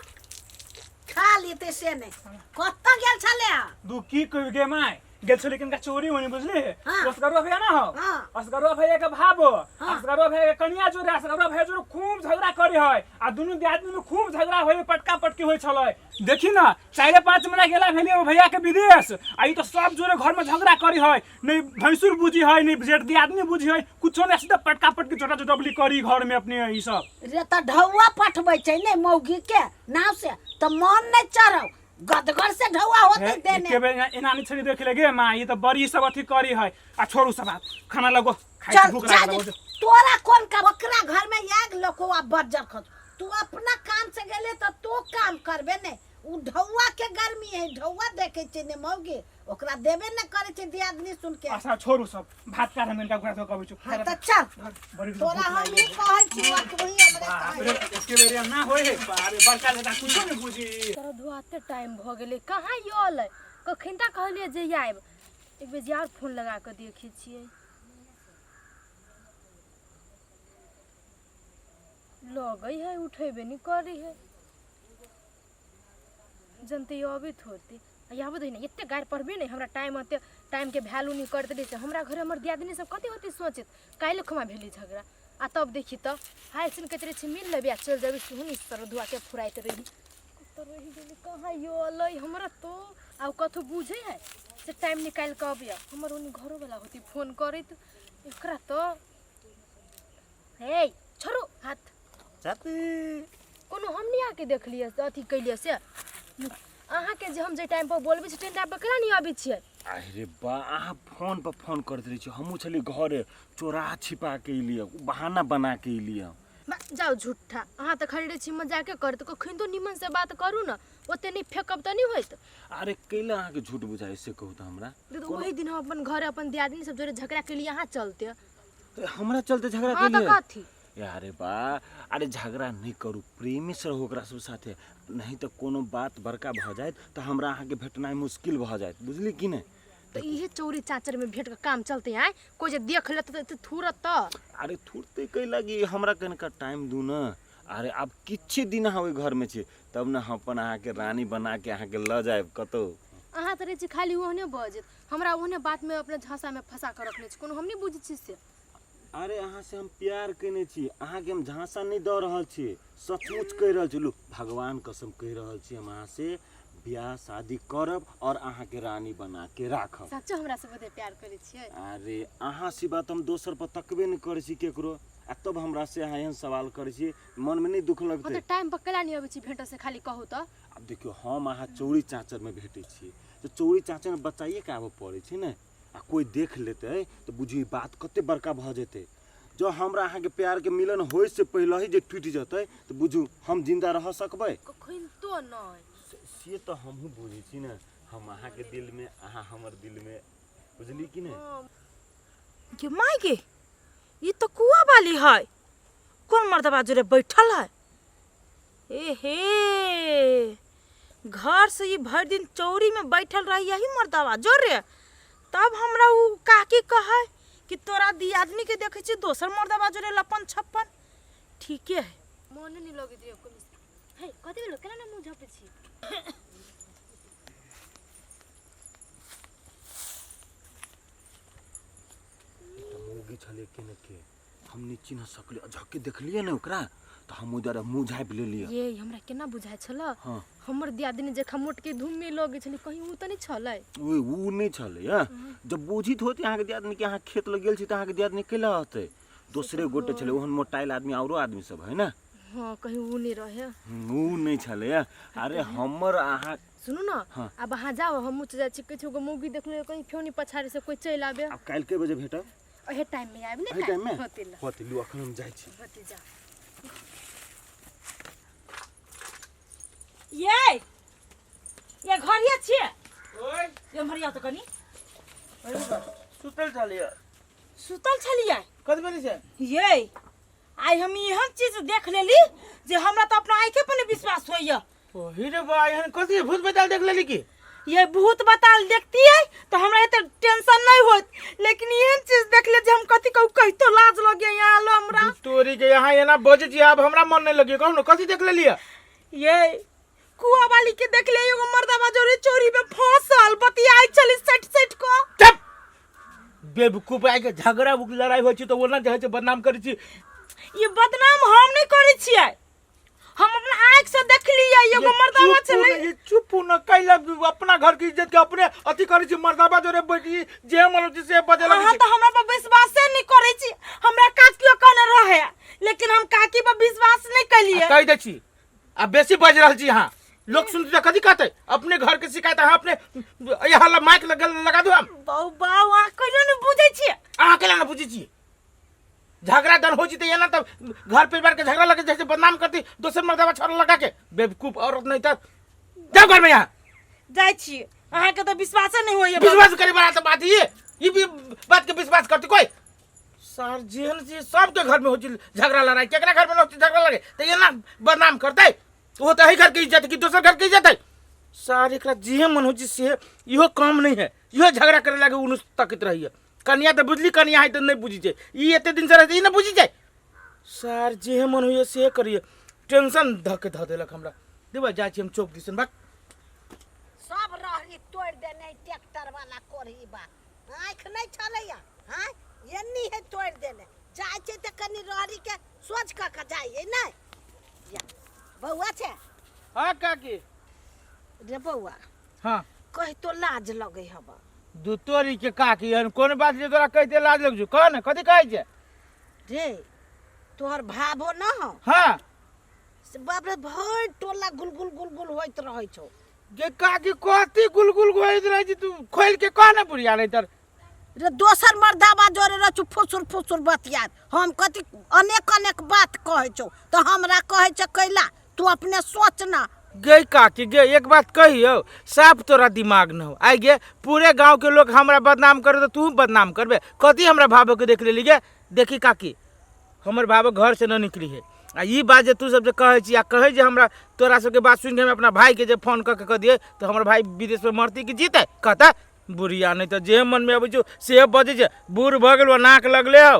खा लेते से नहीं, कतऽ गेल छलै? दू की कहि गे my, गेल छलै कनिका चोरी होनी बुझली। हाँ। असगरुआ भैया ना हो। हाँ। असगरुआ भैया के भाबो। हाँ। असगरुआ भैया के कनिया जोरे असगरुआ भैया जोरे खूब झगड़ा करे है आ दुनू दियादनी में खूब झगड़ा होय, पटका पटकी होय छलै। देखी ना 4-5 महीना गेला भेली ओ भैया के विदेश आ ई तो सब जोरे घर में झगड़ा करे है, नहीं भैंसुर बुझी है नहीं जेठ दियादनी बुझी है, कुछो नहीं, सीधा पटका पटकी छोटा छोटा डबली करी घर में अपने ई सब। रे त ढौआ पठबै छै ने मौगी के नाव से त मन नहीं चढ़ौ, गदगर से ढौआ होते हे, देने। एके बेर एना नहीं छली देख ले गे माँ, ई त बड़ी सब अथी करी है। आ छोड़ू सब बात, खाना लगो खाइ चल, छी, भूख जा लागल दे। हो। तोरा कोन काम ओकरा घर में आग लको आ बज्जर खस तू अपना काम से गेले तो तू काम करबे ने उ ढौआ के गर्मी है ढौआ देखे छै ने मौगी ओकरा देबे ने करे छै दियादनी सुन के अच्छा छोड़ू सब भात काट हम इनका घुरा दो कहै छु हाँ तऽ चल बड़ी तोरा हम ई कहै छी आ तू ही हमरे बाप कहै रे इसके बेरे ना होय है बाप रे बड़का लेता कुछो नहीं बुझी तोरा धुआते टाइम भऽ गेलै कहाँ यौ अलै कखन ता कहलियै जे आयब एक बेर आर फोन लगा कऽ देखै छियै लगै है उठेबे नहि करै है जनते अबैत होतै आ आबैत होइ ने एतेक गारि पढ़बे नहि हमरा टाइम एते टाइमके वैल्यू नहि करैत रहै छै हमरा घरे हमर दियादिनी सब कते होतै सोचैत काल्हि खुमा भेलै झगड़ा आ तब देखी तऽ हाय सुन कहैत रहै छै मिल लेबै आ चलि जेबै सुन सर धुआके फुराइत रही कतऽ रहि गेलै कहाँ यो अलै हमरा तो आब कथो बुझै है से टाइम निकालि कऽ अबैया हमर ओनी घरोवला होतै फोन करैत एकरा तऽ हे छोड़ू हाथ चाची कोनो हम नहि आके देखलियै से अथी केलियै से अहाँके जे हम जे टाइम पर बोलबै छी टाइम पर केना नहि अबै छियै अरे बा अहाँ फोन पर फोन करैत रहै छी हमहूँ छलियै घरे चोरा छिपा के एलियै बहाना बना के एलियै बा, जाउ झूठा अहाँ तऽ खाली रहै छी मजाके करैत कखन तो निमन से बात करू ने ओते नहि फेकब तऽ नहि होइत अरे कैला अहाँके झूठ बुझाइ से कहू तऽ हमरा देखू ओहि दिन हम अपन घर अपन दियादनी सब जोरे झगड़ा केलियै अहाँ चलते हमरा चलते झगड़ा हाँ तऽ केलियै कथी अरे बा अरे झगड़ा नहि करू प्रेमी से रहू ओकरा सब साथे नहीं तऽ कोनो बात बड़का भऽ जायत तऽ हमरा अहाँके भेटनाइ मुश्किल भऽ जायत बुझली कि नहि तऽ इहे चौरी चाचर में भेंट के काम चलते आय कोई जे देख लेत तऽ थूरत तऽ अरे थुरते कै लागी हमरा कनिका टाइम दू ने अरे आब किछु दिन अहाँ ओहि घरमे छी तब ने हम अपन अहाँके रानी बना के अहाँके लऽ जायब कतहु अहाँ तऽ रहै छी खाली ओहने बजैत हमरा ओहने बात में अपना झांसा में फंसा कऽ रखने छी कोनो हम नहि बुझै छी से अरे अहाँ से हम प्यार केने छी अहाँके हम झांसा नहि दऽ रहल छी सचमुच कहि रहल छी लू भगवान कसम कहि रहल छी हम अहाँ से बियाह शादी करब और अहाँके रानी बना के राखब सच्चो हमरा से बहुते प्यार करै छियै अरे अहाँ सिवा तऽ हम दोसर पर तकबे नहि करै छी केकरो आ तब हमरा से अहाँ एहन सवाल करै छी मनमे नहि दुख हम लगतै तऽ टाइम पर केला नहि अबै छी भेंट से खाली कहू तऽ आब देखियौ हम अहाँ चौरी चाँचरमे भेटै छी तऽ चौरी चाँचरमे बचाइए के आबऽ पड़ै छै ने आ कोइ देख लेतै तऽ बुझियौ ई बात कते बड़का भऽ जेतै जँ हमरा अहाँके प्यारके मिलन होइसँ पहिले ही जे टूटि जेतै तऽ बुझू हम जिन्दा रह सकबै कखनितो नहि से तऽ हमहूँ बुझै छी ने हम अहाँके दिलमे अहाँ हमर दिलमे बुझली कि नहि गे माय गे ई तऽ कुआ वाली है कोन मर्दबा जोरे बैठल है ए हे घर से ई भरि दिन चौरी में बैठल रही यही मर्दबा जोरे तब हमरा उ काकी कहै कि तोरा दियादनी के देखै छी दोसर मर्दबा जोरे लपन छप्पन ठीके है मोने नहि लगैत रहै कोनो हे कथी भेलो केना ने मुँह झपै छी एकटा मौगी छलै के ने के हम नहि चिन्ह सकलियै झक्के देखलियै ने ओकरा तऽ हम ओहि दुआरे मुँह झाँपि लेलियै ये हमरा केना बुझाइ छल हाँ हमर दियादिनी जखन मोटके धूममे लगै छलै कहीं उ तऽ नहि छलै ओहि उ नहि छलै हँ जब बुझित होतै अहाँके दियादनी कि अहाँ खेत लग गेल छी तऽ अहाँके दियादनी कैला रहतै दोसरे गोटे छलै ओहन मोटाइल आदमी औरो आदमी सब है ने हाँ कहीं उ नहि रहे उ नहि छलै अरे हमर अहाँ सुनू ने हाँ। आब अहाँ जाउ हमहूँ जाइ छी किछु गो मौगी देखलियै कहीं फेर नहि पछाड़ी से कोइ चलि आबे आब काल्हि के बजे भेटब एहे टाइम में आबि ने एहि टाइम में होते ला होते लू अखन हम जाइ छी होते जा ये ये घरिया छियै ओए ये मरिया तऽ कनी सुतल छलियै सुतल छलियै कथी भेलै से ये आइ हम एहन चीज देख लेली जे हमरा तऽ अपना आँखे पर नहि विश्वास होइया ओही रे बा एहन कथी भूत बेताल देख लेली की ये भूत बताल देखतियै तऽ हमरा एते टेंशन नहीं होत लेकिन एहन चीज देख ले जे हम कथी कहू कहितो लाज लगे यहाँ आलो हमरा तोरी के यहाँ एना बजै छी आब हमरा मन नहीं लगिए कहू ने कथी देख लेली ये कुआ वाली के देख ले एगो मर्दाबा जोरे चोरी में फंसल बतियाई छली सट सट को चुप बेवकूफ आइ के झगड़ा उक लड़ाई होइ छै तऽ ओना जे होइ छै बदनाम करै छी ये बदनाम हम नहीं करै छियै हम अपना आँख से देखलियै एगो मर्दाबा छलै ये चुप न कैला अपना घर के इज्जत के अपने अथी करै छी मर्दाबा जोरे बैठी जे मन होइ छै से बजे लगै अहाँ छै तऽ हमरा पर विश्वासे नहीं करै छी हमरा काकियो कहने रहे लेकिन हम काकी पर विश्वास नहीं केलियै कहि दै छी आ बेसी बाजि रहल छी अहाँ लोक सुनतै तऽ कथी कहतै अपने घर के शिकायत अहाँ अपने यहाँ लग माइक लगा लगा दू हम बौ बा अहाँ कहियो नहीं बुझै छियै अहाँ केना ने बुझै छी झगड़ा दन हो जीते ना तब घर परिवार के झगड़ा लगे जैसे बदनाम करती दोसर मर्दवा छोरा लगा के बेवकूफ औरत नहीं तो जाओ घर में यहाँ जाइ छी अहाँके तऽ विश्वासे नहि होइए विश्वास करे वाला तो बात ये ये भी बात के विश्वास करती कोई सर जेहन चीज सबके घर में हो झगड़ा लड़ाई केकरा घर में ना होती झगड़ा लड़ाई तो ये ना बदनाम करते वो तो ही घर के इज्जत की दोसर घर के इज्जत है सर एकरा जेहे मन हो से इहो काम नहीं है इहो झगड़ा करे लागे उनु तकत रही है कनिया तो बुझली कनिया है तो नहीं बुझी छै ई एते दिन से रहते ई ना बुझी छै सर जेहे मन होइए से करिए टेंशन धके धऽ देलक हमरा देबा जाइ छी हम चौक दिसन बा सब रहरी तोड़ि देने ट्रैक्टर वाला कोढ़ी बा आँखि नहि छलैया हाँ एन्नी है तोड़ि देने जाइ छै तऽ कनि रहरीके सोझ कऽ कऽ जाइए नहि या बौआ छै हाँ काकी रे बौआ हाँ कहितो लाज लगै हब दू तोरी के काकी एहन कोन बात जे तोरा कहिते लाज लग जो कह ने कथी कहै छै रे तोहर भाभो न हौ हाँ से बाप रे भरि टोला गुलगुल गुलगुल होइत रहै छौ गे काकी कथी गुलगुल होइत रहै छै तू खोलि के कह ने बुढ़िया नहीं तर रे दोसर मर्दाबा जोरे रहै छौ फुसुर फुसुर बतियात हम कथी अनेक अनेक बात कहै छौ तऽ हमरा कहै छै कैला तू अपने सोच ना गे काकी गे एक बात कहियौ साफ तोरा दिमाग न हो आइ गे पूरे गांव के लोग हमरा बदनाम करे तऽ तू बदनाम करबे कथी हमरा भाभो के देख लेली गे देखी काकी हमर भाभो घर से न निकली है आ ई बात जे तू सब जे कहै छी आ कहै जे हमरा तोरा सबके बात सुनि के हम अपना भाई के जे फोन कऽ के कह दियै तऽ हमर भाई विदेश में मरती कि जीतै कहता बुढ़िया नहि तऽ जे मनमे अबै छौ से बजै छै बूढ़ भऽ गेल नाक लगले हौ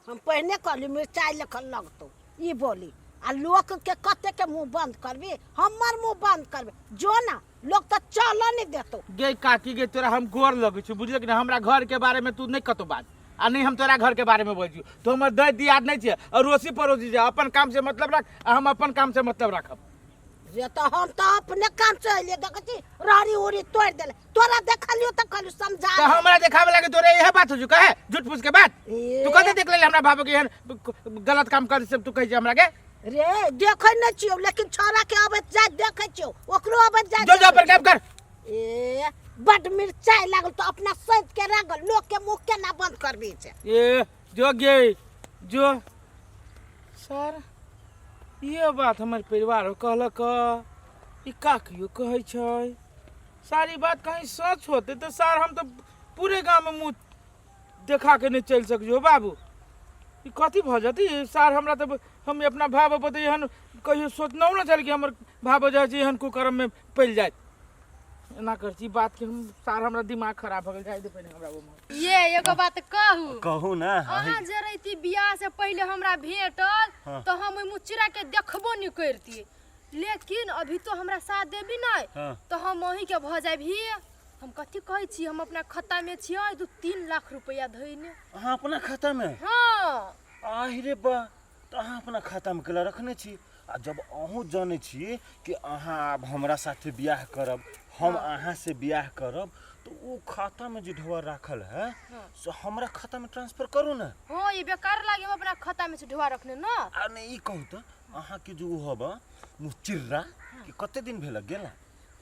हम पहिने कहली मिरचाइ लेखन लगतौ ई बोली आ लोक के कते के मुंह बंद करबी हमर मुंह बंद करबी जो ना लोग तऽ चलऽ नहि देतौ गे काकी गे तोरा हम गोर लगै छौ बुझल कि नहि हमरा घर के बारे में तू नहि कतौ बाज आ नहि हम तोरा घर के बारे में बजू तो हमर दै दियाद नहि छै अड़ोसी पड़ोसी छै अपन काम से मतलब रख आ हम अपन काम से मतलब राखब रे तऽ हम तऽ अपने काम से अयलियै देखै छी रहरी उरी तोड़ि देले तोरा देखलियो तऽ कहलियो समझा तऽ हमरा देखावे लागे तोरे इहे बात हो चुका है झूठ फूस के बात ए। तू कते देख लेले हमरा बाबू के एहन गलत काम कर सब तू कहै छै हमरा के रे देखै नहि छियौ लेकिन छौड़ा के अबैत जाइत देखै छियौ ओकरो अबैत जाइत जो जो अपन देखै काम कर छियौ। ए बड मिरचाइ लागल तऽ अपना सैत के लागल लोक के मुँह केना बंद करबी छै ए जो गे जो सर ये बात हमर परिवार कहलक ई काकियो कहै छै सारी बात कहीं सच होते तऽ सर हम तऽ पूरे गाँवमे मुँह देखा के नहि चलि सकियो बाबू ई कथी भऽ जेतै सर हमरा तऽ हम अपना भाय बाप तऽ एहन कहियो सोचनहु नहि छल कि हमर भाय बजाय छै एहन कुकर्ममे पड़ि जायत एना कर छी बात के हम सार हमरा दिमाग खराब भऽ गेल जाय दे पहिने हमरा ओमे ये एगो बात कहू कहू ना अहाँ जे रहिती बियाह से पहिले हमरा भेटल हाँ। तऽ हम ओहि मुचरा के देखबो नहि करतियै लेकिन अभी तो हमरा साथ देबी नहि हाँ। तऽ हम अहीं के भऽ जायब ही हम कथी कहै छी हम अपना खाता में छियै 2-3 लाख रुपया धइने। अहाँ अपना खाता में? हाँ। आहि रे बा, तऽ अहाँ अपना खाता में केला रखने छी? आ जब अहूँ जानै छी कि अहाँ आब हमरा साथे बियाह करब, हम अहाँ से बियाह करब, तो ओ खाता में जे ढोआ राखल है से हमरा खाता में ट्रांसफर करू ना। हाँ, ये बेकार लागे हम अपना खाता में से ढोआ रखने ना। आ नहीं ई कहू तऽ अहाँ के जो हबा मुचिर्रा कि कते दिन भेल गेला?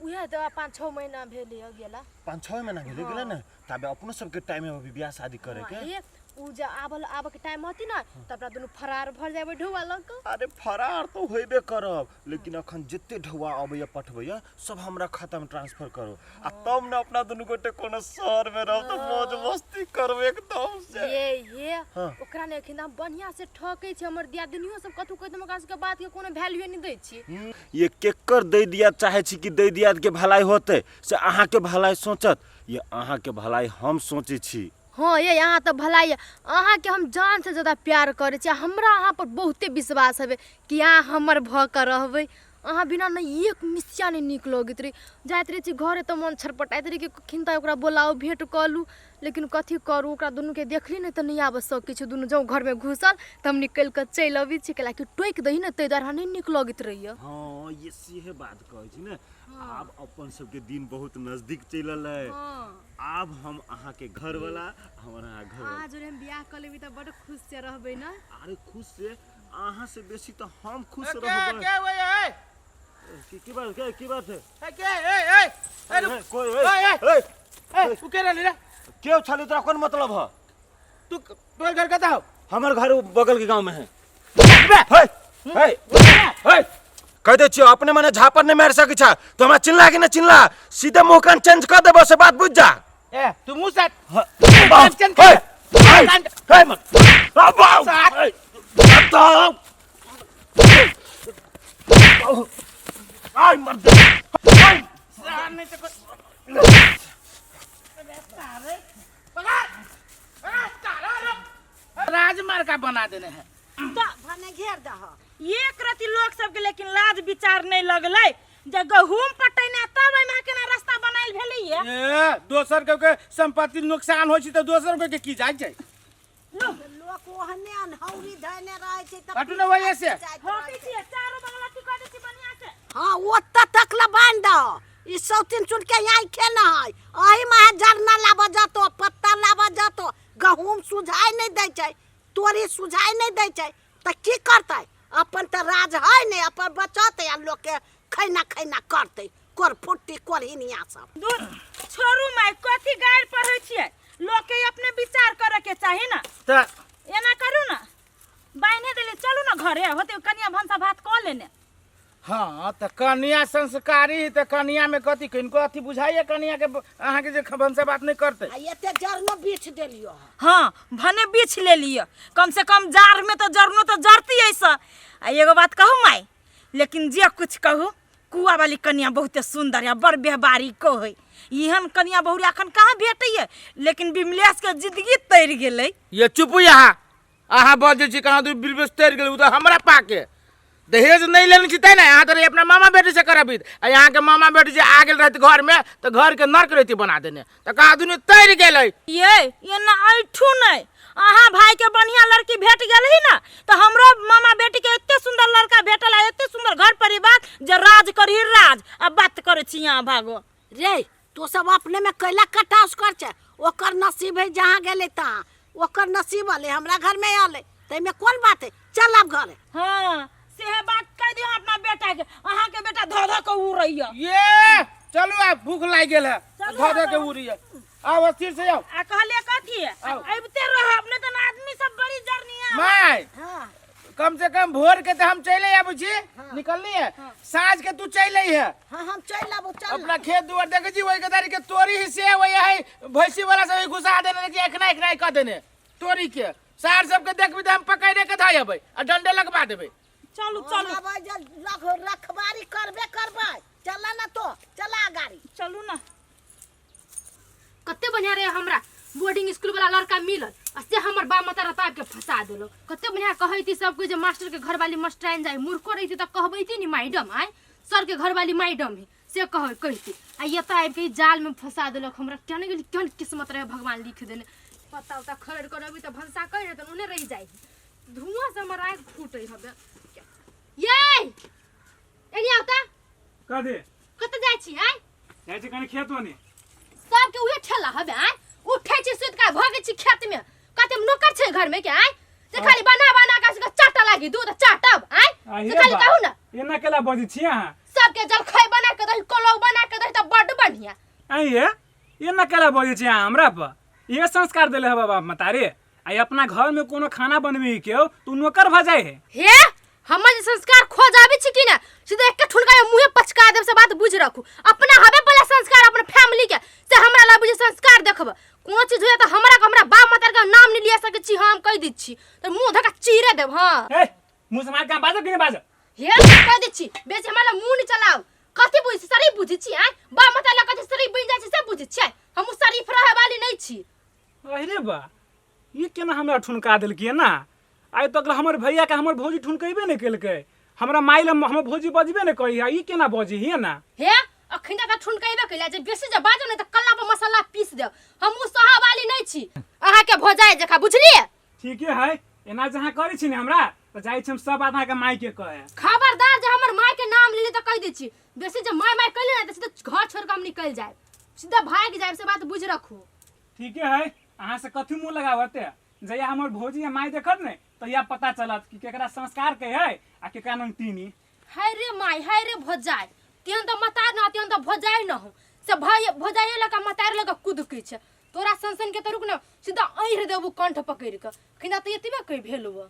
उहे तऽ 5-6 महीना भेल गेला। 5-6 महीना भेल गेला ना, ताबे अपनो सबके टाइम में अभी बियाह शादी करे के। ये उ जे आबल आबे के टाइम होती ना त अपना दुनू फरार भर जाबे ढौआ लग के। अरे फरार तो होइबे करब, लेकिन अखन जते ढौआ अबैया पठबैया सब हमरा खाता में ट्रांसफर करो आ तब ना अपना दुनू गोटे कोनो शहर में रहब त मौज मस्ती करब एकदम से। ये हाँ। ओकरा ने अखन हम बढ़िया से ठकै छै, हमर दियादनियो सब कथू कहै त ओकरा सबके बात के कोनो वैल्यू नहीं दै छी। ये केकर दै दिया चाहे छी कि दै दियाद के भलाई होते से अहाँ के भलाई सोचत, ये अहाँ के भलाई हम सोचै छी। हाँ ये अहाँ तऽ भलाई अहाँ के हम जान से ज्यादा प्यार करै छी, हमरा अहाँ पर बहुते विश्वास हवे कि अहाँ हमर भऽ कऽ रहबै, अहाँ बिना ने एक मिसिया नहि नीक लगैत रहै। जाइत रहै छी घरे तऽ मन छटपटाइत रहै कि कखन तऽ ओकरा बोलाउ भेँट कऽ लू, लेकिन कथी करू ओकरा दुनूके देखली नहि तऽ नहि आबऽ सकै छी, दुनू जँ घरमे घुसल तऽ हम निकलि कऽ चलि अबै छी, कैलाकि टोकि दही ने ताहि दुआरे हमरा नहि नीक लगैत रहैए। हाँ ये सेहे बात कहै छी ने, आब अपन सबके दिन बहुत नजदीक चलि एलै। आब हम अहाँ के घर वाला, हमर अहाँ घर वाला। अहाँ जोरे हम बियाह कऽ लेबै तऽ बड खुश से रहबै ने। अरे खुश से अहाँ से बेसी तऽ हम खुश के रहबै। के ओए ए की बात के की बात है? ए के ए ए ए रुक। ए, कोई, ए, ए, ए, ए, ए, उ के रहली रे? के छली तोरा कोन मतलब है? तू तोर घर कतऽ हौ? हमर घर बगल के गांव में है। बे, हे हे हे, कह दे छियो अपने मने झापर नहीं मार सकै छ तो हमरा चिल्ला कि नहीं चिल्ला, सीधे मुंह कान चेंज कर देबो से बात बुझ जा। ए तू मुंह साथ हे चेंज कर। हे हे मत साथ। आई मर दे। नहीं तो राजमार्ग का बना देने हैं। भने घेर दह। एक रति लोग सबके लेकिन लाज विचार नहीं लगलै जे गहूम पटैना तब एहिमे केना रास्ता बनायल भेलैया। ए दोसर के के संपत्ति नुकसान होइ छै तऽ दोसर के की जाइ छै? लोक ओहने अनहौरी धैने रहै छै तऽ हटू ने वही से। होती छियै चारो बगल अथी कऽ दै छी बढ़िआँ से। हाँ, ओतऽ तक ला बान्हि दह। ई सौतीन चुन के यहाँ खेना है, एही में जरना लाबऽ जतो, पत्ता लाबऽ जतो, गहूम सुझाय नहीं दै छै, तोरी सुझाय नहीं दै छै, तऽ की करतै? अपन तऽ राज है नहीं, अपन बचत आ लोक के खैना खैना करतै, कोर फुट्टी कोरहिनिया सब। दूर छोड़ू माय, कथी गारि पढ़ै छियै? लोक के अपने विचार करे के चाही ना। तऽ एना करू ना, बान्हि देली, चलू ना घरे, होते कनिया भनसा भात कऽ लेने। हाँ तऽ कनिया संस्कारी तऽ कनिया में कथी किनको अथी बुझाइए कनिया के अहाँके जे भनसा बात नहीं करते। आ एते जरनो बीछ देलियो हँ। हाँ भने बीछ ले लिअ, कम से कम जार में तो जरनो तो जरती ऐसा। आ एगो बात कहू माय, लेकिन जे कुछ कहू कुआ वाली कनिया बहुते सुंदर है, बड़ व्यवहारी को है। एहन कनिया बहुरिया अखन कहाँ भेटैए, लेकिन बिमलेश के जिंदगी तर गेलै। ये चुप यहाँ, अहाँ बजै छी कहाँ दूर बिलबेस तर गेलै, उ तऽ हमरा पाके दहेज नहीं लेने छी तै ने यहाँ तऽ अपना मामा बेटी से करबित, आ यहाँ के मामा बेटी जे आ गेल रहत घर में तऽ घर के नर्क रहती बना देने, तऽ कहाँ दुनू तर गेलै। ये एना ऐठू नहीं, अहाँ भाई के बढ़िया लड़की भेट गेल ही ना तऽ हमरो मामा बेटी के एते सुंदर लड़का भेटल है, एते सुंदर घर परिवार जे राज करी राज। आ बात करै छी यहाँ भागो। रे तो सब अपने में कैला कटास कर छै, ओकर नसीब है जहाँ गेलै तहाँ, ओकर नसीब अलै हमरा घर में अलै, ताहिमे कोन बात है, चल आब घरे। हाँ सेहे बात कह दियौ अपना बेटा के, अहाँ के बेटा धो धो के उड़ैया। ये चलू आब भूख लागि गेल है, चलू धो धो के आब। उड़ैया, आब स्थिर से जाओ। आ कहलिए कथी है, आउ। अबिते रहब नहीं तऽ आदमी सब बड़ी जरनिया। माय हाँ कम से कम भोर के तो हम चले आबू छी, निकलनी है, साँझ के तू चले है। हाँ हम चल आबू, चल अपना खेत दुआर देखे छी, वही गदारी के तोरी ही से वही है भैंसी वाला सब घुसा देने कि एखना एखना कह देने तोरी के सार सबके देखबी तऽ हम पकड़े के धऽ अबै आ डंडे लगवा देबै। चलू चलू आबै जे रखबारी करबे करबै, चला ना तो चला गाड़ी। चलू ना। कते बढ़िया रहे हमरा बोर्डिंग स्कूल वाला लड़का मिलल आ से हमर बाप माता रताब के फंसा देलक। कते बढ़िया कहैती सबके जे मास्टर के घरवाली मास्टराइन जाय, मूर्खो रहिती तऽ कहबैती नी मैडम, आय सर के घरवाली मैडम है से कहती। आ एतऽ आबि के जाल में फंसा देलक हमरा, केहन गेली केहन किस्मत रहे भगवान लिख देने। पत्ता उत्ता खरड़ कर अबी तऽ भनसा कर रहतन ओने रहि जाइ, धुआं से हमर आँखि फूटै हबे। ये एनी आवता कथी कतऽ जाइ छी? आय जाइ छी कनि खेत ओने। सबके उहे ठेला हबे। आय उठै छी सुति के भगै छी खेत में, कते नौकर छै घर में के आय जे खाली बना बना के सबके चाटा लागी दूध चाटब। आय आहि से रे खाली बा। कहू ना एना केला बजै छी अहाँ? सबके जलखै बना के दही, कोलौ बना के दही तऽ बड्ड बढ़िया। आँय ये एना केला बजै छी अहाँ हमरा पर? इहे संस्कार देले हबा बाप मतारी? आ अपना घर में कोनो खाना बनबी के हो तू नौकर भ जाए है। हे हमर जे संस्कार खो जाबे छी कि ना सीधे एक ठुनका में मुंहे पचका देब, से बात बुझ रखू। अपना हबे पहले संस्कार अपन फैमिली के से हमरा ला बुझे संस्कार देखब। कोनो चीज होया त हमरा के हमरा बाप माता के नाम नहीं लिया सके छी, हम कह दै छी त मुंह धका चीरे देब। हां हे मुंह से मार के बाजो कि नहीं बाजो? हे कह दै छी बेसी हमरा ला मुंह नहीं चलाओ। कथी बुझ शरीफ बुझै छी? आय बाप माता ला कथी शरीफ बनि जाइ छै से बुझै छी? हम शरीफ रहे वाली नहीं छी। अरे बा ई केना हमरा ठुनका देलकै ना? आइ तक हमर भैया के हमर भौजी ठुनकेबे नहीं केलकै, हमरा माय लए हमर भौजी बजबे नहीं करी है, ई केना बजी हिये ना? हे अखन तक ठुनकेबे कैला जे बेसी जे बाजो नहीं त कल्ला पर मसाला पीस देब। हम उ सहा वाली नहीं छी अहाँ के भौजाई जखा, बुझलिए? ठीके है, एना जहाँ करै छी ने हमरा त जाइ छी हम सब बात अहाँ के माय के कहे। खबरदार जे हमर माय के नाम लेले त कह दै छी, बेसी जे माय माय कैले ना त सीधा घर छोड़ के हम निकल जाए, सीधा भाग जाए, से बात बुझ रखू। ठीके है, अहाँ से कथी मुँह लगावते? जहिया हमर भौजी या माय देखत ने तहिया पता चलत कि केकरा संस्कार के है आ केकरा नंगतीनी। हाय रे माय, हाय रे भौजाई, तेहन त मतार न तेहन त भौजाई न हो से भाई भौजाई लका मतार लका कुदकै छै। तोरा सन सन के तो रुक ना सीधा ऐर देबू कंठ पकड़ि के खिना तऽ एतबे कहि भेल हुआ।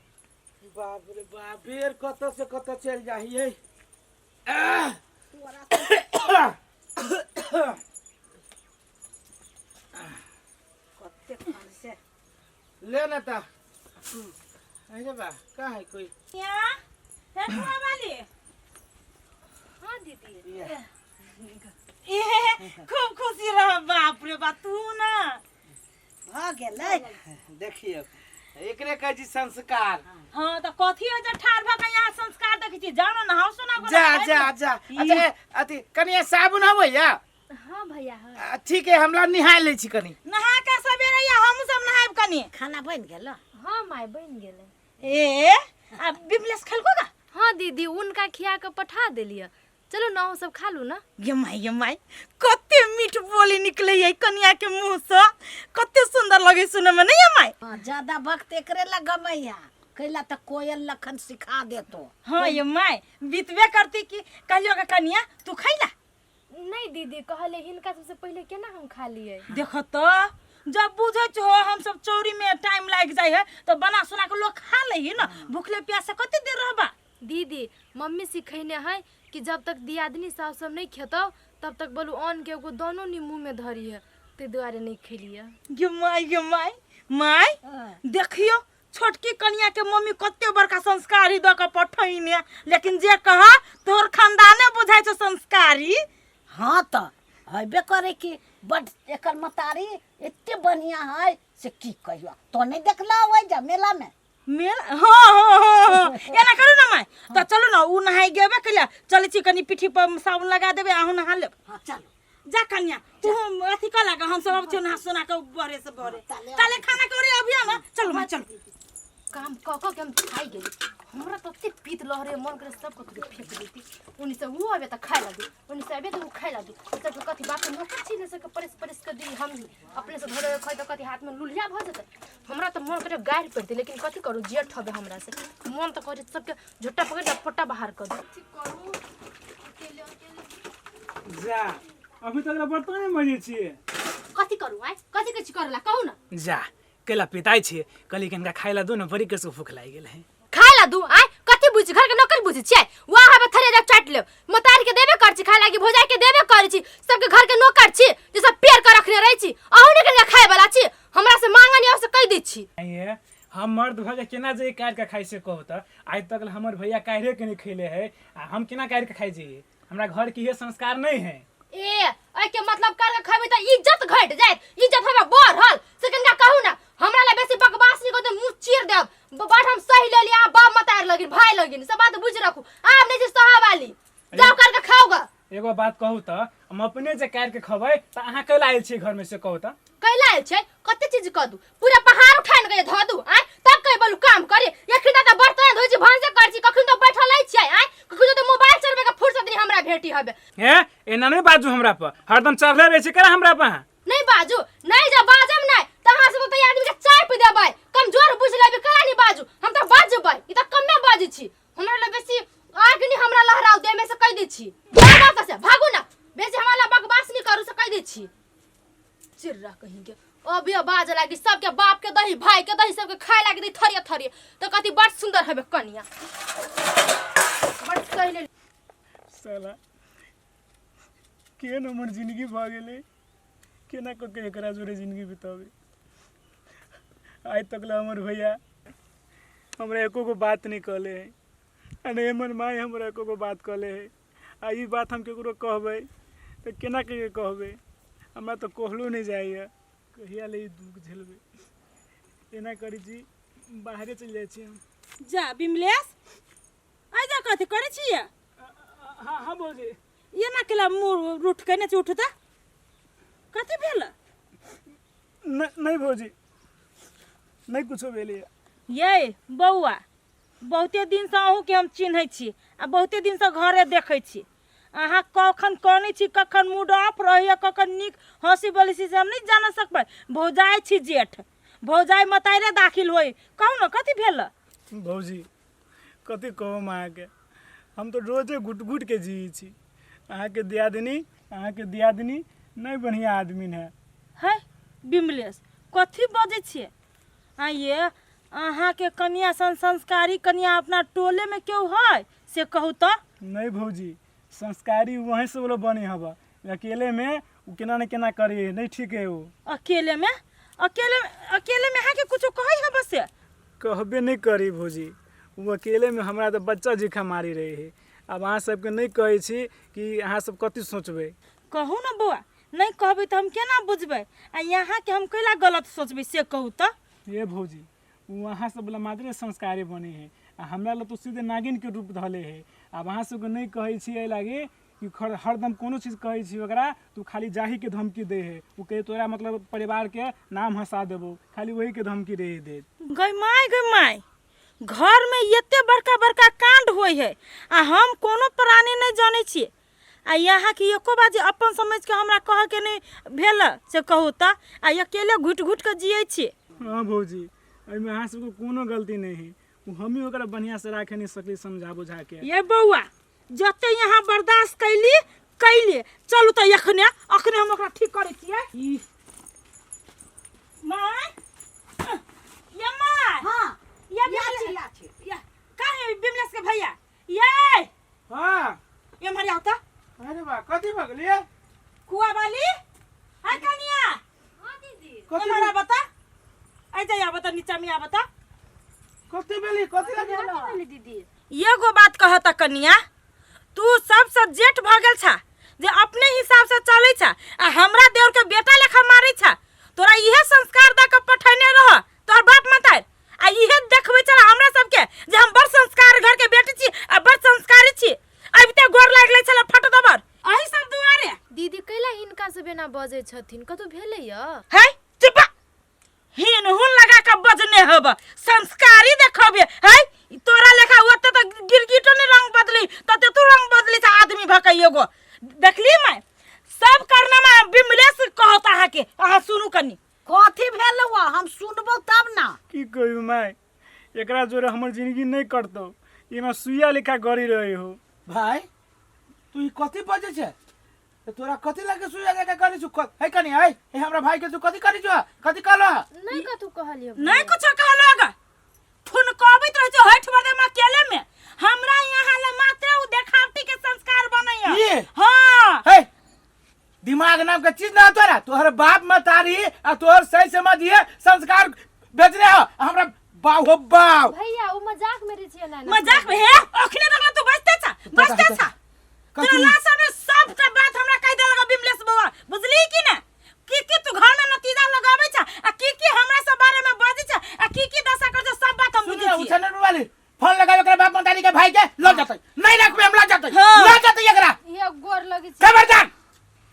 बाप रे बाप, बेर कतऽ से कतऽ चलि जाही। कते से ले ना ता अरे बा का है कोई यहाँ हे कुआं वाली। हाँ दीदी। ए खूब खुशी रह। बाप रे बा, तू ना भऽ गेलै। देखियौ, एकरे कहै छी संस्कार। हाँ तऽ कथी हो जे ठाढ़ भऽ के यहाँ संस्कार देखै छी? जाओ ना, नहाओ सोना। जा जा जा। अच्छा ए, अथी कनिया साबुन हबै या? हाँ भैया, हाँ। ठीक है, हमरा निहाय लै छी कनी। नहा के सवेरे या हम सब नहायब कनी। खाना बनि गेल? हाँ माय, बनि गेलै। ए आ बिमलेश खेलको का? हाँ दीदी, उनका खिया के पठा देलियै। चलो ना, अहूँ सब खा लू ना। ये माय, ये माय, कते मीठ बोली निकले है कनिया के मुंह से, कते सुंदर लगे सुने में नहीं ये माय? हाँ, ज्यादा वक्त एकरे लगमैया कैला तऽ कोयल लखन सिखा देतो। हाँ ये माय, बीतबे करती कि कहियो के कनिया तू खैला? नहीं दीदी, कहले हिनका सबसे पहले केना हम खा लिए। देखो तो, जब बुझे छो हम सब चौरी में टाइम लाग जाय है तो बना सुना के लोग खा ले ना, भूखले प्यासे कते देर रहबा? दीदी, मम्मी सिखैने है कि जब तक दियादनी सास सब नहीं खेतौ तब तक बोलू अन्न के एगो दानो नहीं मुँह में धरी है, ताहि दुआरे नहीं खेलिए। गे माय, गे माय, माय देखियो छोटकी कनिया के मम्मी कते बड़का संस्कारी दऽ के पठैने, लेकिन जे कह तोहर खानदाने बुझाइ छौ संस्कारी। हाँ तऽ हेबे करे कि बड एकर मतारी एते बढ़िया है से की कहियो। तो नहीं देखला ओहि जा मेला में? मेल हाँ हाँ हाँ हाँ। एना करू ना माय, तऽ चलू ना, उ नहाय गेबे कैला, चलै छी कनी पीठी पर साबुन लगा देबै, अहूँ नहा लेब। हाँ चलू। जा कन्या, तू अथी कर लगा, हम सब अब नहा सोना के बरे से बरे ताले खाना के ओरे अभिया ना। चलू माय, चलू। काम कऽ कऽ के हम खाइ गेली, हमरा तऽ एते पीत लहरे, मन करे सब कथी फेंक देती। ओनी से उ आबे तऽ खाय लगी, ओनी से आबे तऽ उ खाय लगी। सबके कथी बाप के नौकर छी ने, सबके परेस परेस के दी हम ही अपने से धरे खाइ तऽ कथी हाथ में लुलिया भऽ जेतै। हमरा तऽ मन करे गारि पड़तै, लेकिन कथी करू, जेठ हबे हमरा से। मन तऽ करे सबके झोटा पकड़ि कऽ फोटा बाहर कऽ दी। कथी करू, अकेले अकेले। जा, अभी तक बर्तन नहि मजै छियै। कथी करू आइ, कथी के करला कहू ना? जा, कैला पिताइ छियै? कहली कि हिनका खाय ला दू ने, बड़ी कसो भूख लागि गेल है। खाय ला दू आइ? कथी बुझ घर के नौकर बुझै छियै? वहाँ हबे थरे जा चाट लेब। मतार के देबे कर छी खाय लागी, भौजाई के देबे कर छी, सबके घर के नौकर छी जे सब पेड़ के रखने रहै छी। अहूँ ने कनिका खाय वाला छी, हमरा से मांगनी से कहि दै छी। ये हम मर्द भऽ के केना जे काटि के खाइ से कहू तऽ? आइ तक हमर भैया काढ़े के नहि खैले है आ हम केना काटि के खाइ जइयै? हमरा घर के इहे संस्कार नहीं है। ए एहि के मतलब कर के खैबै तऽ इज्जत घटि जायत, इज्जत हमे बढ़ल से कनिका कहू ना। हमरा ला बेसी बकवास नहीं करते, मुंह चीर देब। बड़ हम सही ले लिया बाप मतार लगिन भाई लगिन, सब बात बुझ रखू। आब नहीं छी सहा वाली, जाओ कर के खाओगा। एगो बात कहू तऽ, हम अपने जे काटि के खबै तऽ अहाँ कैला आयल छियै घर में से कहू तऽ? कैला आयल छै? कते चीज कऽ दू, पूरा पहाड़ उठान के धऽ दू आय तब कहि बोलू काम करे। एखन तऽ बर्तन धोइ छी, भानसे करै छी, कखन तऽ बैठल रहै छियै आय, कखन तऽ मोबाइल चलबै के फुर्सत नहीं हमरा भेटी हबे। हे, एना नहीं बाजू हमरा पर, हरदम चढ़ले रहै छी केना हमरा पर अहाँ? नहीं बाजू नहीं, जब बाजब नहीं तऽ अहाँ सब तऽ आदमी के चाय पी देबै, कमजोर बुझ लेबै। केना नहीं बाजू? हम तऽ बाजबै, ई तऽ कमे बाजै छी। हमरा लग बेसी आग नहीं हमरा लहराउ देह में से कहि दै छी। भागू एतऽ से, भागू ना, बेसी हमरा लग बकवास नहीं करू से कहि दै छी। चिर्रा कहीं के अभी बाज लागी, सबके बाप के दही भाई के दही सबके खाए लागी दही थरिये थरिये तो कथी बड़ सुंदर हबे कनिया, बड़ सही ले। साला केहन हमर जिंदगी भऽ गेलै, केना कऽ के एकरा जोरे जिंदगी बिताबै? आइ तक ला हमर भैया हमरा एको गो बात नहि कहले है आ नहि हमर माय हमरा एको गो बात कहले है। आ ई बात हम केकरो कहबै तऽ केना के कहबै? हमरा तऽ कहलो नहि जाइए। कहिया ले ई दुख झेलबै? एना करै छी, बाहरे चलि जाइ छी हम। जा बिमलेश, आइ जा, कथी करै छियै? हाँ हाँ भौजी। एना केला मुँह रूठ केने छी? उठू तऽ, कथी भेल? नहीं भौजी, नहीं कुछो भेलैए। ये बौआ, बहुते दिनसँ अहूँके हम चिन्है छी आ बहुते दिनसँ घरे देखै छी। अहाँ कखन कनै छी, कखन मूड ऑफ रहैए, कखन नीक हँसी बोलै छी से हम नहि जान सकबै। भौजाइ छी जेठ, भौजाइ मताइरे दाखिल होइ। कहू ने, कथी भेल? भौजी, कथी कहू हम अहाँके, हम तऽ रोजे घुटि घुटिके जियै छी। अहाँके दियादिनी, अहाँके दियादिनी नहि बढ़िआँ आदमी है। है बिमलेश कथी बजै छियै आइये अहाँके कनिया सन संस्कारी कनिया अपना टोलेमे केओ है से कहू तऽ नहीं भौजी संस्कारी वहीं से बोलो बने हवा अकेले में उ केना ने केना करे नहीं ठीक है वो। अकेले में अकेले अकेले में अहाँके कुछो कहै है बस से? कहबे नहीं करी भौजी, वो अकेले में हमरा तो बच्चा जिखा मारी रहे है। अब अहाँ सबके नहीं कहै छी कि अहाँ सब कथी सोचबै। कहू ने बौआ, नहीं कहबै तऽ हम केना बुझबै आ यहाँके हम कैला गलत सोचबै से कहू तऽ। ये भौजी, वो अहाँ सब वाला मात्रे संस्कारी बने है आ हमरा ला तो सीधे नागिन के रूप धले है। अब अहाँ सबके नहीं कहै छी एहि लागी कि हरदम कोनो चीज कहै छी ओकरा तो खाली जाही के धमकी दे है। वो कहे तोरा मतलब परिवार के नाम हंसा देबो, खाली वही के धमकी दे दे। गई माय गई माय, घर में एते बड़का बड़का कांड होय है आ हम कोनो प्राणी नहीं जानै छियै आ यहाँ के एको बार जे अपन समझ के हमरा कह के नहीं भेल से कहू तऽ आ अकेले घुटि घुटि के जियै छियै। हाँ भौजी, एहिमे अहाँ सबके कोनो गलती नहीं है, वो हम ही ओकरा बढ़िया से राखे नहीं सकली समझा बुझा के। ये बौआ, जते यहाँ बर्दाश्त कैली कैली, चलू तऽ एखने अखने हम ओकरा ठीक करै छियै। ई my, ये my. हाँ। ये या बिमलेश- छी, या छी। या, कहाँ है बिमलेश के भैया? ये। हाँ। ये मर जाओ तो। अरे बा, कथी भऽ गेलियै? कुआ वाली? आय कनिया। हाँ दीदी। कथी ये मरा बता। आय जा, बता, नीचा में आ बता। कथी भेली? कथी लगे? कथी भेली दीदी? एगो बात कहता कनिया, तू सबसे जेठ भऽ गेल छा जे अपने हिसाब से चलै छा आ हमरा देवर के बेटा लेखा मारै छा। तोरा इहे संस्कार दऽ के पठेने रह तोहर बाप मतार आ इहे देखबै छला हमरा सबके जे हम बड़ संस्कार घर के बेटी छी आ बड़ संस्कारी छी। अबिते गोर लागि लै छला फट दबर अही सब दुआरे। दीदी कैला हिनका सब एना बजै छथिन, कतौ भेलै य? है चुप, हिन हुन लगा के बजने हब संस्कारी देखबे है। तोरा लेखा ओते त गिरगिटो ने रंग बदली तते तू रंग बदली छ आदमी भके एगो देखली मैं सब करनामा बिमलेश कहत अहाँ के। अहाँ सुनू कनी कथी भेल हुआ, हम सुनबो तब ना। की कहू माय, एकरा जोरे हमर जिंदगी नहीं कटतो, एमे सुइया लेखा गड़ी रहे हो। भाई तू ई कथी बजै छै? त तोरा कथी लगे सुइया लेखा गड़ी छु? है कनी, है, हे हमरा भाई के तू कथी करी छु? कथी कहलो? नहीं कथू कहलियो। नहीं कुछ कहलो ग, ठुनकबैत रहै छै हठ बदे में अकेले में। हमरा यहाँ ले मात्र उ देखावटी के संस्कार बनैया। ये? हाँ। हे, दिमाग नाम के चीज ना तोरा, तोहर बाप मतारी आ तोहर सही समझिए संस्कार बेचने हो हमरा बाव हो बाव। भैया उ मजाक में रहे छियै ना। मजाक में हे अखने देखला तू बजते छा, बजते छा। कथी? तोरा लाशा में सबटा बात हमरा कहि देलक बिमलेश बौआ, बुझली कि ना? की की तू घर में नतीजा लगाबै छा आ की की हमरा सब बारे में बजै छा आ की की दशा कर छा, सब बात हम सुन बुझै ना, छियै। उछानर वाली फोन लगाबे एकरा बाप मतारी के भाई के ल जतै, नहीं रखबे हम ल जतै, हाँ। ल जतै एकरा। ये गोर लगै छै। खबरदार,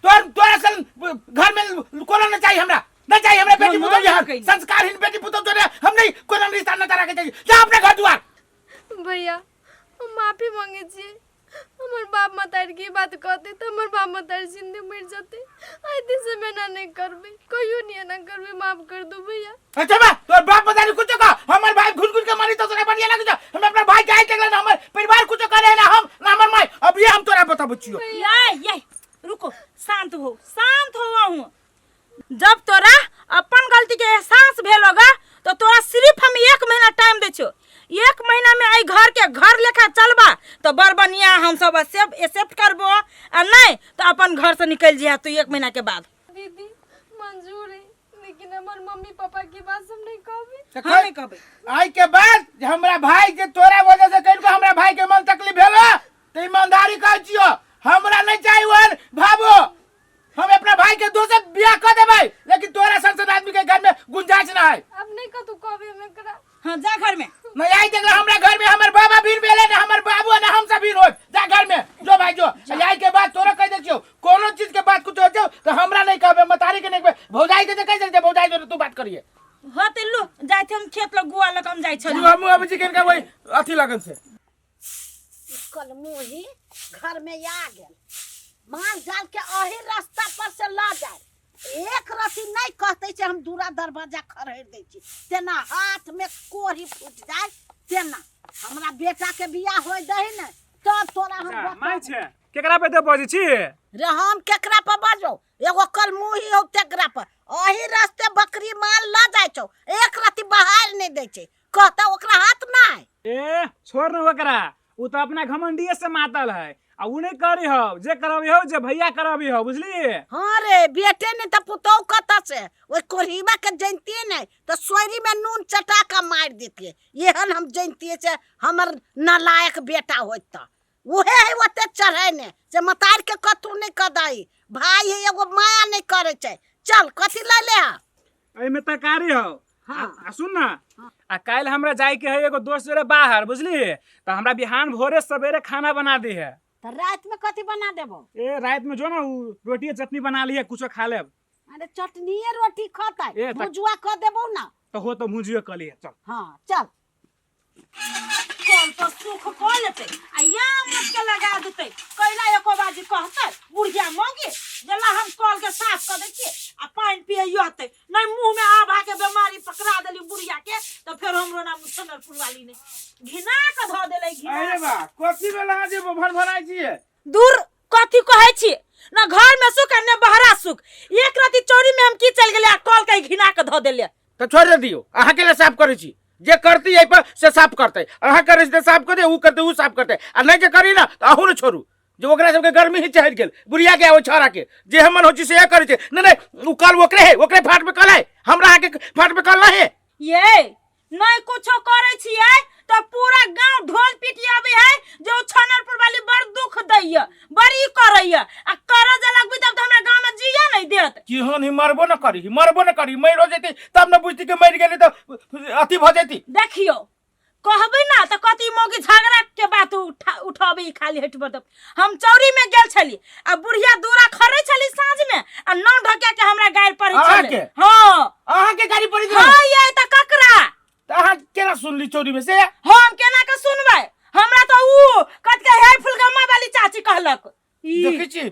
तोर असल घर में कोनो न चाहिए हमरा, न चाहिए हमरा बेटी हाँ, पुतोह हाँ, यहाँ। कहीं। संस्कारहीन बेटी पुतोह तोरे हम नहीं कोनो रिश्ता न तारा के चाहिए, जा अपने घर दुआर। भैया हम माफी मांगे छी, हमर बाप मतारी के बात कहते त हमर बाप मतारी जिंदे मर जते। आइ दिन से मैं ना नहीं करबे, कहियो नहीं ना करबे, माफ कर दो भैया। अच्छा बा, तोर बाप मतारी कुछ कह, हमर भाई घुन घुन के मारी तो तोरा बढ़िया लगे। हम अपना भाई के आइ देखले ना, हमर परिवार कुछ करे ना, हम ना हमर माई। अब ये हम तोरा बताबै छियो। ये ये रुको, शांत हो, शांत हो अहूँ। जब तोरा अपन गलती के एहसास भेल होगा तो तोरा सिर्फ हम 1 महीना टाइम दै छियो, 1 महीना में एहि घर के घर लेखा चलबा तो बड़ बढ़िया, हम सब एक्सेप्ट करबो आ नहीं तो अपन घर से निकल जिहा तू 1 महीना के बाद। दीदी मंजूर है, लेकिन हमर मम्मी पापा के बात हम नहीं कहबे। तो हम नहीं कहबे। आई के बाद जे हमरा भाई के तोरा वजह से कहिन के हमरा भाई के मन तकलीफ भेल तो ईमानदारी कहै छियो, हमरा नहीं चाहिए ओहन भाबो, हम अपना भाई के दोसर बियाह कर देबै, लेकिन तोरा संसद आदमी के घर में गुंजाइश ना है। अब नहीं कतू कहबे हम एकरा। हाँ जा घर में। नहीं आई देखला हमरा घर में हमर बाबा भीड़ भेले ना, हमर बाबू ना, हम सब भीड़ होब। जा घर में जो भाई जो। आई के बाद तोरा कह दै छियो, कोनो चीज के बात कुछ हो जाओ तो हमरा नहीं कहबे, मतारी के नहीं कहबे, भौजाई के कह दै, भौजाई जो तू बात करिए। हाँ ते लो जाय थे हम खेत लग गुआ लग हम जाय छली। हम अब जी के वही अथी लगन से। कल मुही घर में आ गेल, माल जाल के अही रास्ता पर से ल जाए, एक रति नहीं कहते छै हम दूरा दरवाजा खड़ेर दै छी, तेना हाथ में कोढ़ी फूट जाए तेना। हमरा बेटा के बियाह होय दही ने तब तोरा हम अच्छा, बता माय छै केकरा पे दे बजै छी रे हम केकरा पर बजौ एगो कल मुही हौ तेकरा पर अही रास्ते बकरी माल लऽ जाइ छौ एक रति बहार नहि दै छै कहता ओकरा हाथ नहि ए छोड़ न ओकरा उ तऽ अपना घमंडिये से मातल है आ उ नहि करी हौ जे करबी हौ जे भैया करबी हौ बुझलिए हाँ रे बेटे नहि तऽ पुतहु कतऽ से ओहि कोढ़ीबा के जनितियै नहि तऽ सोयरी में नून चटा कऽ मारि दितियै एहन हम जनितियै से हमर नालायक बेटा होइत तऽ उहे है ओते चढ़ेने से मतार के कतहु नहि कदाई भाई है एगो माया नहि करै छै चल कथी लऽ ले आ एहिमे तरकारी हौ हाँ। आ सुन ना आ काल्हि हमरा जाइके है एगो दोस्त जोड़े बाहर बुझली तऽ हमरा बिहान भोरे सवेरे खाना बना दी है तऽ रातिमे कथी बना देबो ए रात में जो ना उ रोटी चटनी बना लिहे कुछो खा लेब अरे चटनीए रोटी खतै ए, तऽ- भुजुआ कऽ देबौ ना तऽ हो तऽ भुजियो कऽ लिहे चल हाँ चल कल तो सुख कऽ लेतै आ या मत के लगा देतै कैला एको बाजी कहतै बुढ़िया मौगी जेला हम कल के साफ कऽ दै छियै आ पानि पियतै नहि मुँह में आभा के बीमारी पकड़ा देली बुढ़िया के तऽ फेर हमरो नाम सोनरपुर वाली ने घिना कऽ धऽ देलै घिना अरे बा कथी भेल अहाँ जे भर भराइ छियै दूर कथी कहै छी न घर में सुख आ न बहरा सुख एक राति चोरी में हम की चल गेलै आ कल के घिना के धऽ देलियै तऽ छोड़ि दियौ अहाँ के लिए साफ करै छी जे करती एहि पर से साफ करतै अहाँ करै छी तऽ साफ करै ओ करतै ओ साफ करतै आ नहि जे करी ने तऽ अहूँ ने छोड़ू जे ओकरा सबके गर्मी ही चढ़ि गेल बुढ़िया के ओ छौड़ा के जे हम मन होइ छै से करै छै नहि नहि ओ कल ओकरे है ओकरे फाट में कल है हमरा अहाँके फाट में कल नहीं है ये नहीं कुछो करै छियै तऽ पूरा गांव ढोल पीटी आबै है जे ओ छनरपुर वाली बड़ दुख दैया बड़ी करैया आ करऽ जे लगबी तब तऽ हमरा गांव में जिया नहीं देत केहन ही मरबो न करी मरबो न करी मरियो जेती तब न बुझती कि मरि गेली तऽ अथी भऽ जेती देखियो कहबै ना तऽ कथी मौगी झगड़ा के बात उठा उठबै ई खाली हटि बदब हम चौरी में गेल छली आ बुढ़िया दूरा खरै छली साँझ में आ नौ ढकिया के हमरा गारि पड़ै छलै अहाँके? हाँ अहाँके गाड़ी पड़ी हाँ ये तऽ ककरा तऽ अहाँ केना सुनली चोरी में से हम केना के सुनबै हमरा तऽ ऊ कत के हे फुलगम्मा वाली चाची कहलक ई देखै छी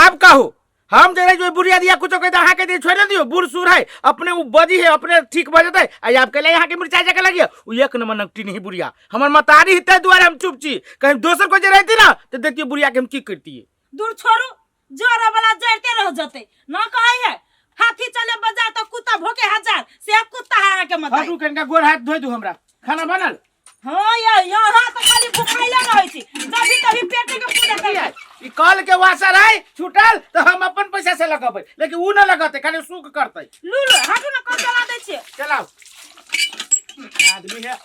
आब कहू हम जे रही जो बुढ़िया दिया कुछो कहते अहाँ के दिया छोड़ दियो बूढ़ सूढ़ है अपने उ बजी है अपने ठीक भऽ जेतै आ आब कहले अहाँ के मिर्चाई जाके लगिए उ एक नंबर नकटी नहीं बुढ़िया हमर मतारी हितै दुआरे हम चुप छी कहीं दोसर कोई जे रहती ना तो देखिए बुढ़िया के हम की करतिए दूर छोड़ू जरा वाला जरते रह जते न कहै है हाथी चले बाजार तो कुत्ता भोके हजार से कुत्ता है अहाँ के मत हटू कनिका गोर हाथ धोइ दू हमरा खाना बनल हाँ ये यहाँ तो खाली भुखाइले रहै छी जभी तभी पेटे के पूजा करै ई कल के वासर है छूटल तो हम अपन पैसा से लगबै लेकिन उ न लगतै खाली सुख करतै लू लू हटू ना कल चला दै छियै चलाओ आदमी है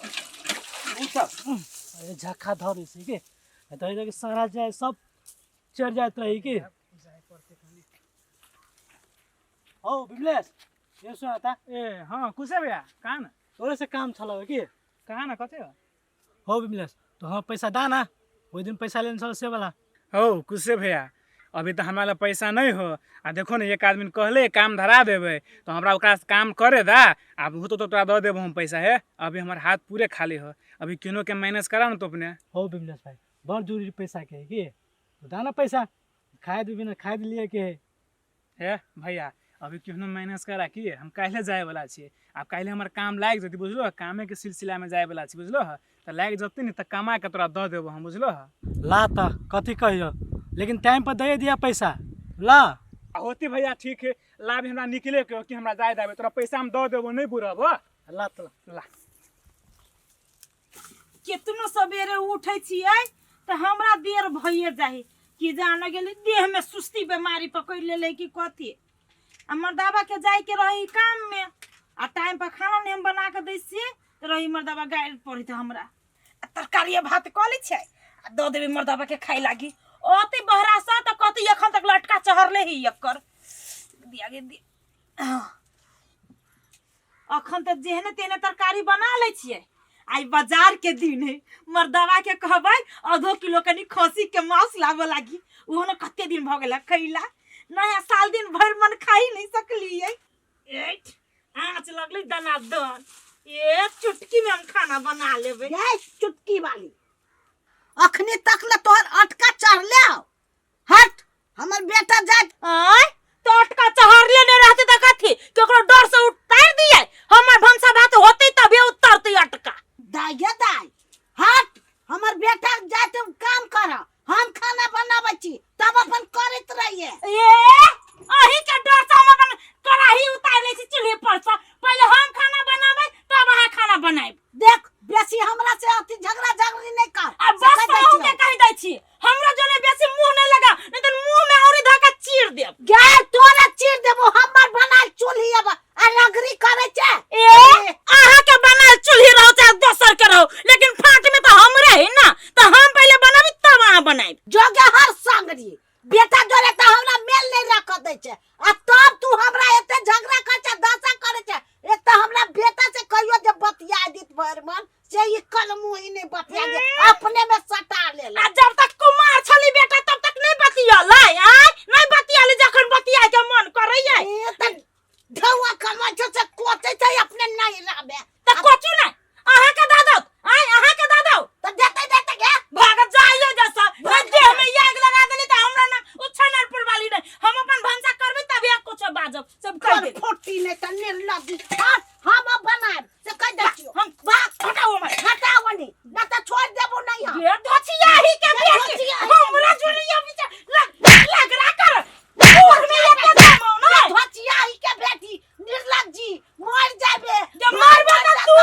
उ सब अरे झक्का धरे छै के धरे के सारा जाय सब चढ़ जाइत रही कि हौ विमलेश ये सुना था ए हाँ कुशे भैया कहाँ न तोरे से काम छल कि कहाँ न कथी हो हौ विमलेश तो हाँ पैसा दा ना ओहि दिन पैसा लेने छल से वाला हो कुशे भैया अभी तऽ हमरा लग पैसा नहीं हो आ देखो ने एक आदमी कहले काम धरा देबै तऽ हमरा ओकरा से काम करे दा आब हो तो तोरा दऽ देबो हम पैसा हे अभी हमर हाथ पूरे खाली हो अभी केनो के मैनेज करा ना तो अपने हौ विमलेश भाई बड़ जरूरी पैसा के है कि तो दा ना पैसा खाए दू बिना खाए दिलिए के है हे भैया अभी केहनो मैनेज करा की हम काल्हि जाए वाला छियै आब काल्हि हमर काम लागि जेतै बुझलो कामे के सिलसिला में जाए वाला छी बुझलो तऽ लागि जेतै ने तऽ कमा के तोरा दऽ देबो हम बुझलो ला तऽ कथी कहियो लेकिन टाइम पर दे दिया पैसा ला आ होती भैया ठीक है लाभ हमरा निकले के हो कि हमरा जाए देबै तोरा पैसा हम दऽ देबो नहि बुढ़ब ला तऽ ला केतनो सवेरे उठै छियै तऽ हमरा देर भइए जाइ कि जान गेली देह में सुस्ती बीमारी पकड़ लेले कि कथी आ मर्दाबा के जाय के रही काम में आ टाइम पर खाना नहीं हम बना के दै छियै तऽ रही मर्दाबा गारि पड़ैत हमरा आ तरकारी भात कऽ लै छियै आ दऽ देबै मर्दाबा के खाय लागी ओते बहरासा तऽ कथी एखन तक लटका चढ़ले ही एकर दिया गे दिया अखन तऽ जेहने तेहने तरकारी बना लै छियै आइ बाजार के दिन है मर्दवा के कहबै आधो किलो कनि खसी के मांस लाबऽ लागी ओहो ने कते दिन भऽ गेल खैला नया साल दिन भरि मन खाई नहीं सकलियै एठ आँच लगलै दनादन ए चुटकी में हम खाना बना लेबै ये चुटकी वाली अखनी तक ले तोहर अटका चढ़ले हौ हट हमर बेटा जात आय तो अटका चढ़ले नहीं रहते त कथी केकरो डर से उतार दिए हमर भनसा भात होते तबे उतरते अटका दाई गे दाई हट हमर बेटा जात काम देब। गे तोरा चीर देबो, हमर बनाल चूल्ही अब आ रगड़ी करे छै। ए अहाँ के बनाल चूल्ही रहो चाहे दोसर के रहो, लेकिन फाट में तो हमरे है ना, तो हम पहले बनाबी तब अहाँ बनाबी। जोगे हर संगरी बेटा जोरे त हमरा मेल नहीं रख दै छै, आ तब तू हमरा एते झगड़ा कर छै, दशा करे छै। एक त हमरा बेटा से कहियो जे बतिया दित भर मन से ई कलमो ही नहीं बतिया दे, अपने में सटा ले। आ जब तक कुमार छली बेटा तब तक नहीं बतियलै, आय नहीं बतियलै, जखन बतियाय के मन करैयै। ए त ढौआ कमाइ छौ से कोचै छै अपने नहीं रहबे। त कोचू नै, अहाँ के दऽ दौ, आय अहाँ के दऽ दौ। त देतै देतै गे। भाग जाइए जैसा नहीं देह में आग लगा देली त हमरा ना उछनरपुर वाली नहीं, हम अपन भनसा करबै तभी कुछ बाजब सब कह कर दे। फोटी नहीं त निर्लज्ज हट, हम अब बनाएब से कह दै छियौ। हम भाग हटाओ हमर। हटाओ नहीं ना त छोड़ देबो नहीं हम। ये धोचिया ही के ये बेटी धोचिया ही के हमरा जुलिया पीछे लग लगरा कर दूर में ये के दमो ना। ये धोचिया ही के बेटी निर्लज्जी मर जाबे। जे मरबे त तू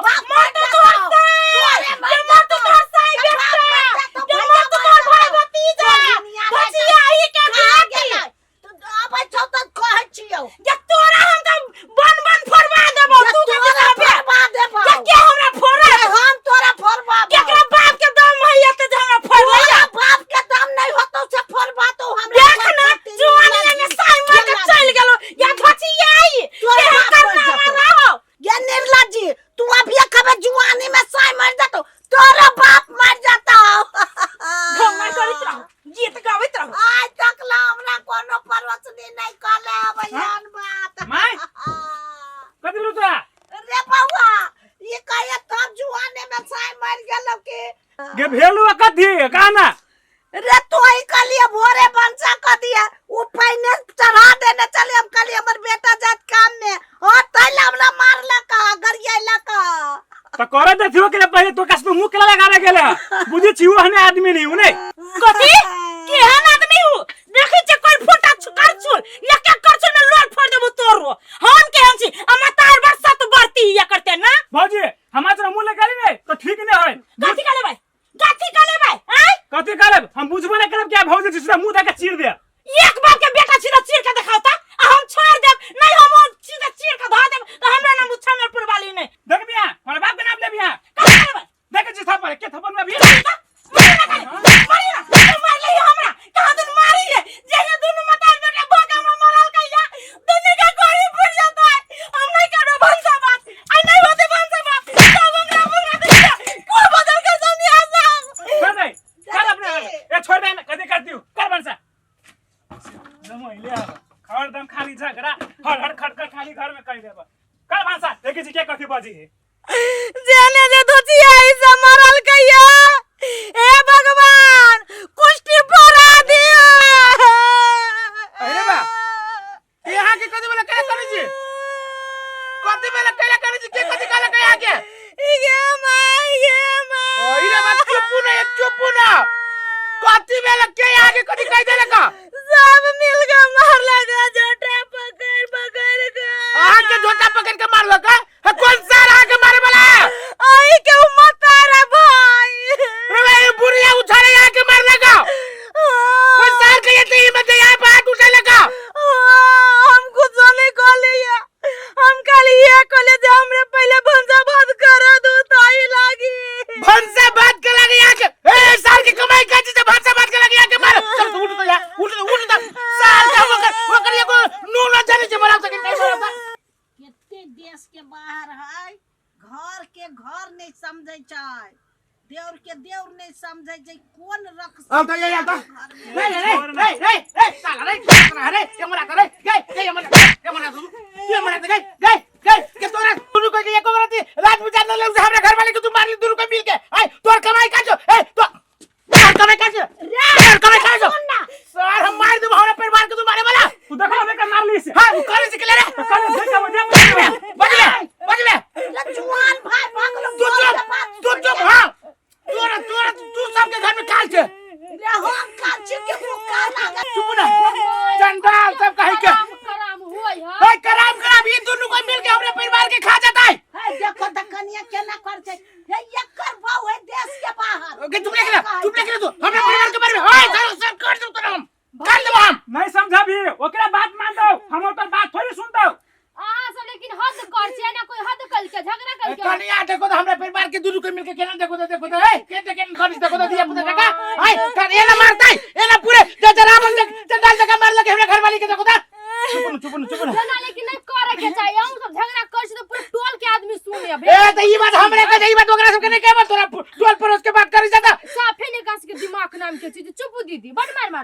बाप मर त तोहर साई, तोरे मर जे मर त तोहर साई जे बाप बेटा, मर जातौ, जे भैया मर त मर तोहर भाई जातौ। भतीजा, तोरी धोचिया ही के कहाँ बेटी। गेलै? तू अबै छौ त कहै छियौ। जे तोरा हम त बन बन फोड़वा देबो, जे तू के तोरा दिखाबे। फोड़वा देबौ। जे के हमरा फोड़त? जे हम तोरा फोड़वा देबौ। केकरा बाप के दम है एते जे हमरा फोड़लै? तोरा बाप के दम नहीं होतौ से फोड़वा तू हमरा। देख ना जुआनी में साई मार के चल गेलो या धोचिया ही तोरा के बाप करना मर जातौ। वाला हो। ये निर्लज्जी तू अभी कभी जुआनी में साई मर जातो, तोरा बाप मर जाता। ढोंगा करैत रहो, गीत गाबैत रहो। आज तक ला हमरा कोनो परोसनी नहीं कहले अबैयान बात। माय कथी भेलौ तोरा? रे बौआ ई कहे तब जुआने में साई मर गेलो के गे भेलौ कथी कहना? रे तो ही कहलिए भोरे भनसा कर दिया, उ पहिने चढ़ा देने चले, हम कहलिए हमर बेटा जात काम में और तैला हमरा मारलक गरियलक। त करे देखियो के पहिले तो कस मुंह के लगावे गेले, बुझी छी ओहने आदमी नहीं उने। कथी केहन आदमी हूँ? देखै छै कोई फुटा करछुल एक एक करछुल में लोल फोड़ देबो तोरो। हम केहन छी? आ तार बरसात बढ़ती हिया करते ना। भौजी हमरा तोरा मुंह लगाली ने तो ठीक नहीं है। कथी का लेबै? कथी का लेबै? आय कथी करब? हम बुझबो नहीं करब क्या भौजी छी मुंह दे के चीर दे। एक बाप के बेटा छी त चीर के देखाओ त, आ हम छोड़ देब नहीं, हम ओ सीधा चीर के धऽ देब त हमरा नाम उछानरपुर वाली नहीं। देख बिया हमरा बाप के नाम ले बिया। कथी का लेबै? देख छी थप्पड़ के थप्पड़ में भी मारी ना खाली, मारी ना, तो मार ले हमरा, कहाँ दिन मारी ले, जहिया दुनू मतार बेटा भोग हमरा मरल कहिया, दुनू के गोली फूट जाता है। हम नहीं करबो भनसा बात, आ नहीं होते भनसा बात, सब हमरा बुरा दिया, को बदल के दुनिया सब। छोड़ दे, कर अपने ए छोड़ दे ना, कथी करती हूँ कर भनसा। जमैले अब हरदम खाली झगड़ा हर हर खटखट खाली घर में कर देब। कर भनसा देखी छी के कथी बजी है। जेने जे धोचिया ई से मरल कहिया, हे भगवान कुष्टी फोड़ा दिया। अरे बा यहाँ के कथी वाला केला करै छी? कथी वाला केला करै छी? के कथी कहलक यहाँ के? ये माय ये माय। ओ ई रे बा चुप ना, एक चुप ना। कथी वाला के यहाँ के कथी कह देलक? सब मिल के मारलक, झोटा पकड़ पकड़ के। अहाँ के झोटा पकड़ के मारलक? है कौन सार अहाँ के मारे वाला? आई के मतारा भाई। रे भाई बुढ़िया उछाले यहाँ के मारलक। कोई सार के ये हिम्मत है यहाँ पे हाथ उठा लगा? हम कुछ नहीं कहलिए, हम खाली ये कहलिए जे हमरे पहले भनसा भात कर दू ताई लागी। भनसा भात के लागी यहाँ के? ए सार के कमाई का चीज भनसा भात के लागी यहाँ के मार। चल तू उठ तो जा, उठ तो उठ तो। सार का ओकर ओकर एगो नून न जाने जे मराव सके नहीं मराव। कते देश के बाहर है, घर के घर नहीं समझै छै, देवर के देवर नहीं समझै छै, कोन रख। अब तो ये आता रे रे रे रे रे साला रे रे ये मरा रे गए गए ये मरा ये मरा तू ये मरा गए गए गए के तोरा दुनु को के एको राती रात बुझा न ले हमरा घर वाले के तू मारली दुनु को मिल के। आय तोर कमाई का जो ए तो तोर कमाई का जो तोर कमाई का जो सर हम मार देबो हमरा परिवार के तू मारे वाला। तू देखो हमें का मारली से। हां उ करे से के ले रे तो करे से का बजे बजले बजले जुआन भाई भागलो। तू चुप तू चुप। हां तोरा तोरा तू सबके घर में काल छे रे, हम काल छी के मुक्का लागल। चुप ना चंडाल सब कहि के कराम होय है। ए कराम कराम ई दुनु को मिल के हमरे परिवार के खा जाता है। हे देखो त कनिया केना कर छै, हे एकर बहु है देश के बाहर। ओके तुम लेके तुम लेके तू हमरे परिवार के बारे में। ओए सर सर कर दे तोरा हम कर देबो हम। नहीं समझा भी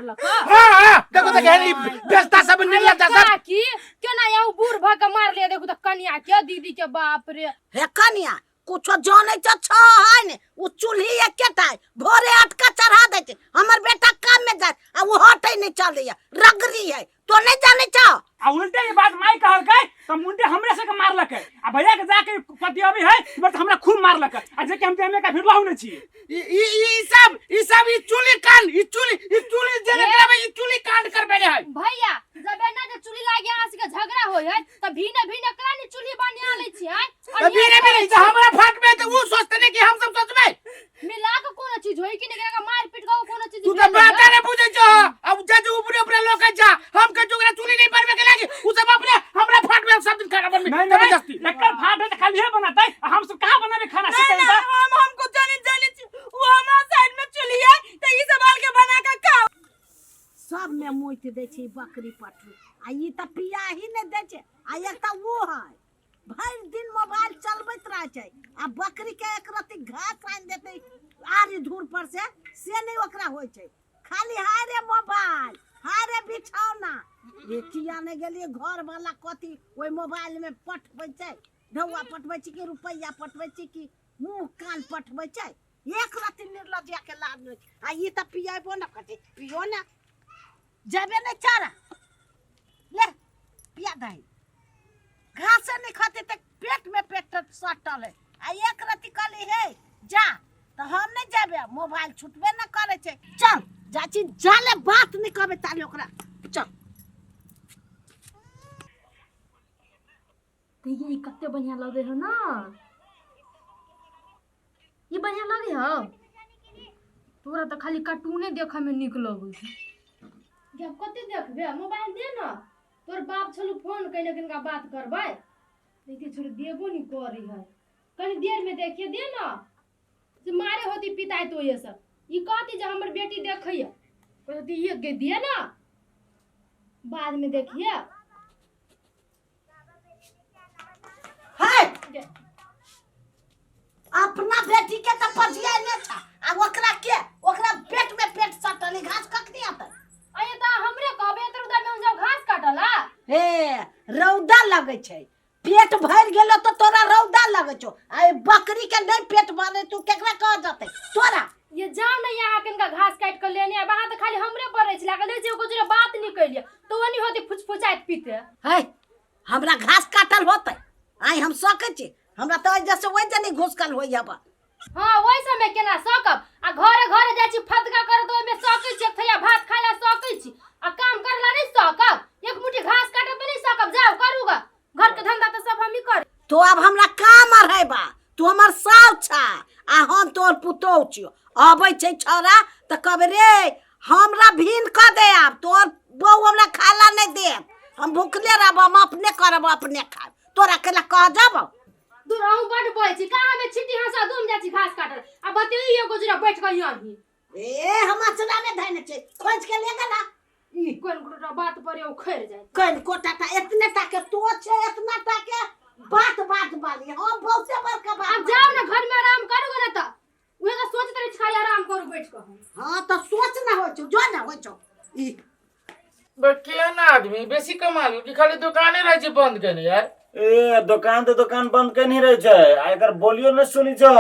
मारलक हां हां देखो त केहन ई बेस्ता सब निर्लज्जा सब काकी केना यौ बूढ़ भ के मारले देखू त कनिया के दीदी के बाप रे हे कनिया कुछो जानै छ छ है ने उ चूल्ही एकेटा है भोरे अटका चढ़ा दै छै हमर बेटा काम में जाए आ उ हटै नहीं चलैया रगड़ी है तो नहीं जानै छ आ उल्टे के बात माई कहलकै त मुंडे हमरे से के मारलकै आ भैया के जाके पति अभी है बस हमरा खूब मारलकै आ जे कि हम ते का भिड़लहु नै छी ई ई ई सब ई सब ई चूल्ही कांड ई चूल्ही ई चूल्ही जे करबे ई चूल्ही कांड करबे ने है भैया जब एना जे चूल्ही लागे अहाँ सबके झगड़ा होय है त भीने भीने करा ने चूल्ही बना लै छी हैं त भीने भीने जे हमरा फाट में त उ सोचते ने कि हम सब सोचबे मिला के कोनो चीज होई कि नहीं एकरा मार पीट के कोनो चीज तू त बात ने बुझे छ अब जा जो ऊपरे ऊपरे लोग जा हम के जोगरा चूल्ही नहीं बनबे के लागी उ सब अपने हमरा फाट में सब दिन खाना बनबे नहीं नहीं एकर फाट है त खाली हे बनातै आ हम सब कहां बनाबे खाना नहीं से ना हम हमको जाने जाने छी वो हमरा साइड में चूल्ही है त ई सब आल के बना के खाओ सब में मोति दै छै बकरी पटरू आ ई तऽ पिया ही नहि दै छै आ एकटा ओ है भरि दिन मोबाइल चलबैत रहै छै आ बकरी के एक रत्ती घास आनि देतै आरी धूर पर से नहि ओकरा होइ छै खाली हाय रे मोबाइल हाय रे बिछौना रे किया नहि गेलियै घर वाला कथी ओहि मोबाइल में पठबै छै ढौआ पठबै छै कि रुपैआ पठबै छै कि मुँह कान पठबै छै एक रत्ती निर्लज्जा के लाज नहि आ ई तऽ पियबो न करतै पियो ने जेबे नहि चारा ले पिया दही घासे नहीं खाते तऽ पेट में पेट सटल है आ एक रत्ती कहली हे जा तऽ हम नहीं जेबे मोबाइल छुटबे न करे छै चल चाची जाले बात नहीं कहबे ताले ओकरा चल देखिए ई कते बढ़िया लगे हो ना ई बढ़िया लगे हो तोरा तऽ खाली कार्टूने देखऽ में नीक लगै छै जब कते देखबे मोबाइल दे ना तोर बाप छलू फोन कयने किनका बात करबै देखिए छोड़ देबो नहीं करी है कनी देर में देखिए दे ना से मारे होती पिताई तो ये सब ई कहती जे हमर बेटी देखैया कहती ये के दिए ना बाद में देखिए है अपना बेटी के तऽ पजिया नहि छा आ ओकरा के ओकरा पेट में पेट सटल ई घास कखनी आतै अये तऽ हमरे कहबे तऽ उदा में जाओ घास काटला हे रौदा लगै छै पेट भरि गेलो तऽ तोरा रौदा लगै छौ आ ई बकरी के नहि पेट भरे तू केकरा कह जतै तोरा ये जाओ ना यहाँ किनका घास काट के लेने आब अहाँ तऽ खाली हमरे पर रहै छी लागल जे एगो जोरे बात नहीं कैलिए तो ओनी होती फुचफुचाइत पीते है हमरा घास काटल होतै आइ हम सकै छी हमरा तऽ एहि जैसे ओहि जनी घुसकल होइए बा हाँ ओहि समय केना सकब आ घरे घरे जाइ छी फदका करे तऽ ओहिमे सकै छी एक थैया भात खाय ला सकै छी आ काम करे ला नहीं सकब एक मुट्ठी घास काटब तऽ नहीं सकब जाओ करू गा घर के धंधा तऽ सब हमही कर तो अब हमरा काम अरहे बा तू हमर साउ छा आ हम तोहर पुतोह छियो अबै छै छौड़ा तऽ कहबै रे हमरा भीन कऽ दे आब तोहर बहू हमरा खाला नहि देत हम भुखले रहब हम अपने करब अपने खायब तोरा केला कह जाब दूर अहूँ बड बोलै छी कहाँ हमे छिट्टी हंसा दूम जाइ छी घास काटल आ बतियै एगो जोड़ा बैठ कऽ यहाँ ही ए हम अचरा में धैने छै खोज के ले गेला ई कोन गोटा बात पर उखड़ जाए कन कोटा टा एतने टा के तो छै एतना टा के बात बात बाली हम बहुते बड़का बात आब जाओ ना घर में आराम करू ना तऽ उहे तऽ सोचैत रहै छी खाली आराम करू बैठ कऽ हम हाँ तो सोच ना होइ छौ जो ना होइ छौ ई बे केहन आदमी बेसी कमा गेल कि खाली दुकाने रहै छै बंद केने यार ए दोकान तऽ दोकान बंद केने रहै छै आ एकर बोलियो नहि सुनै छै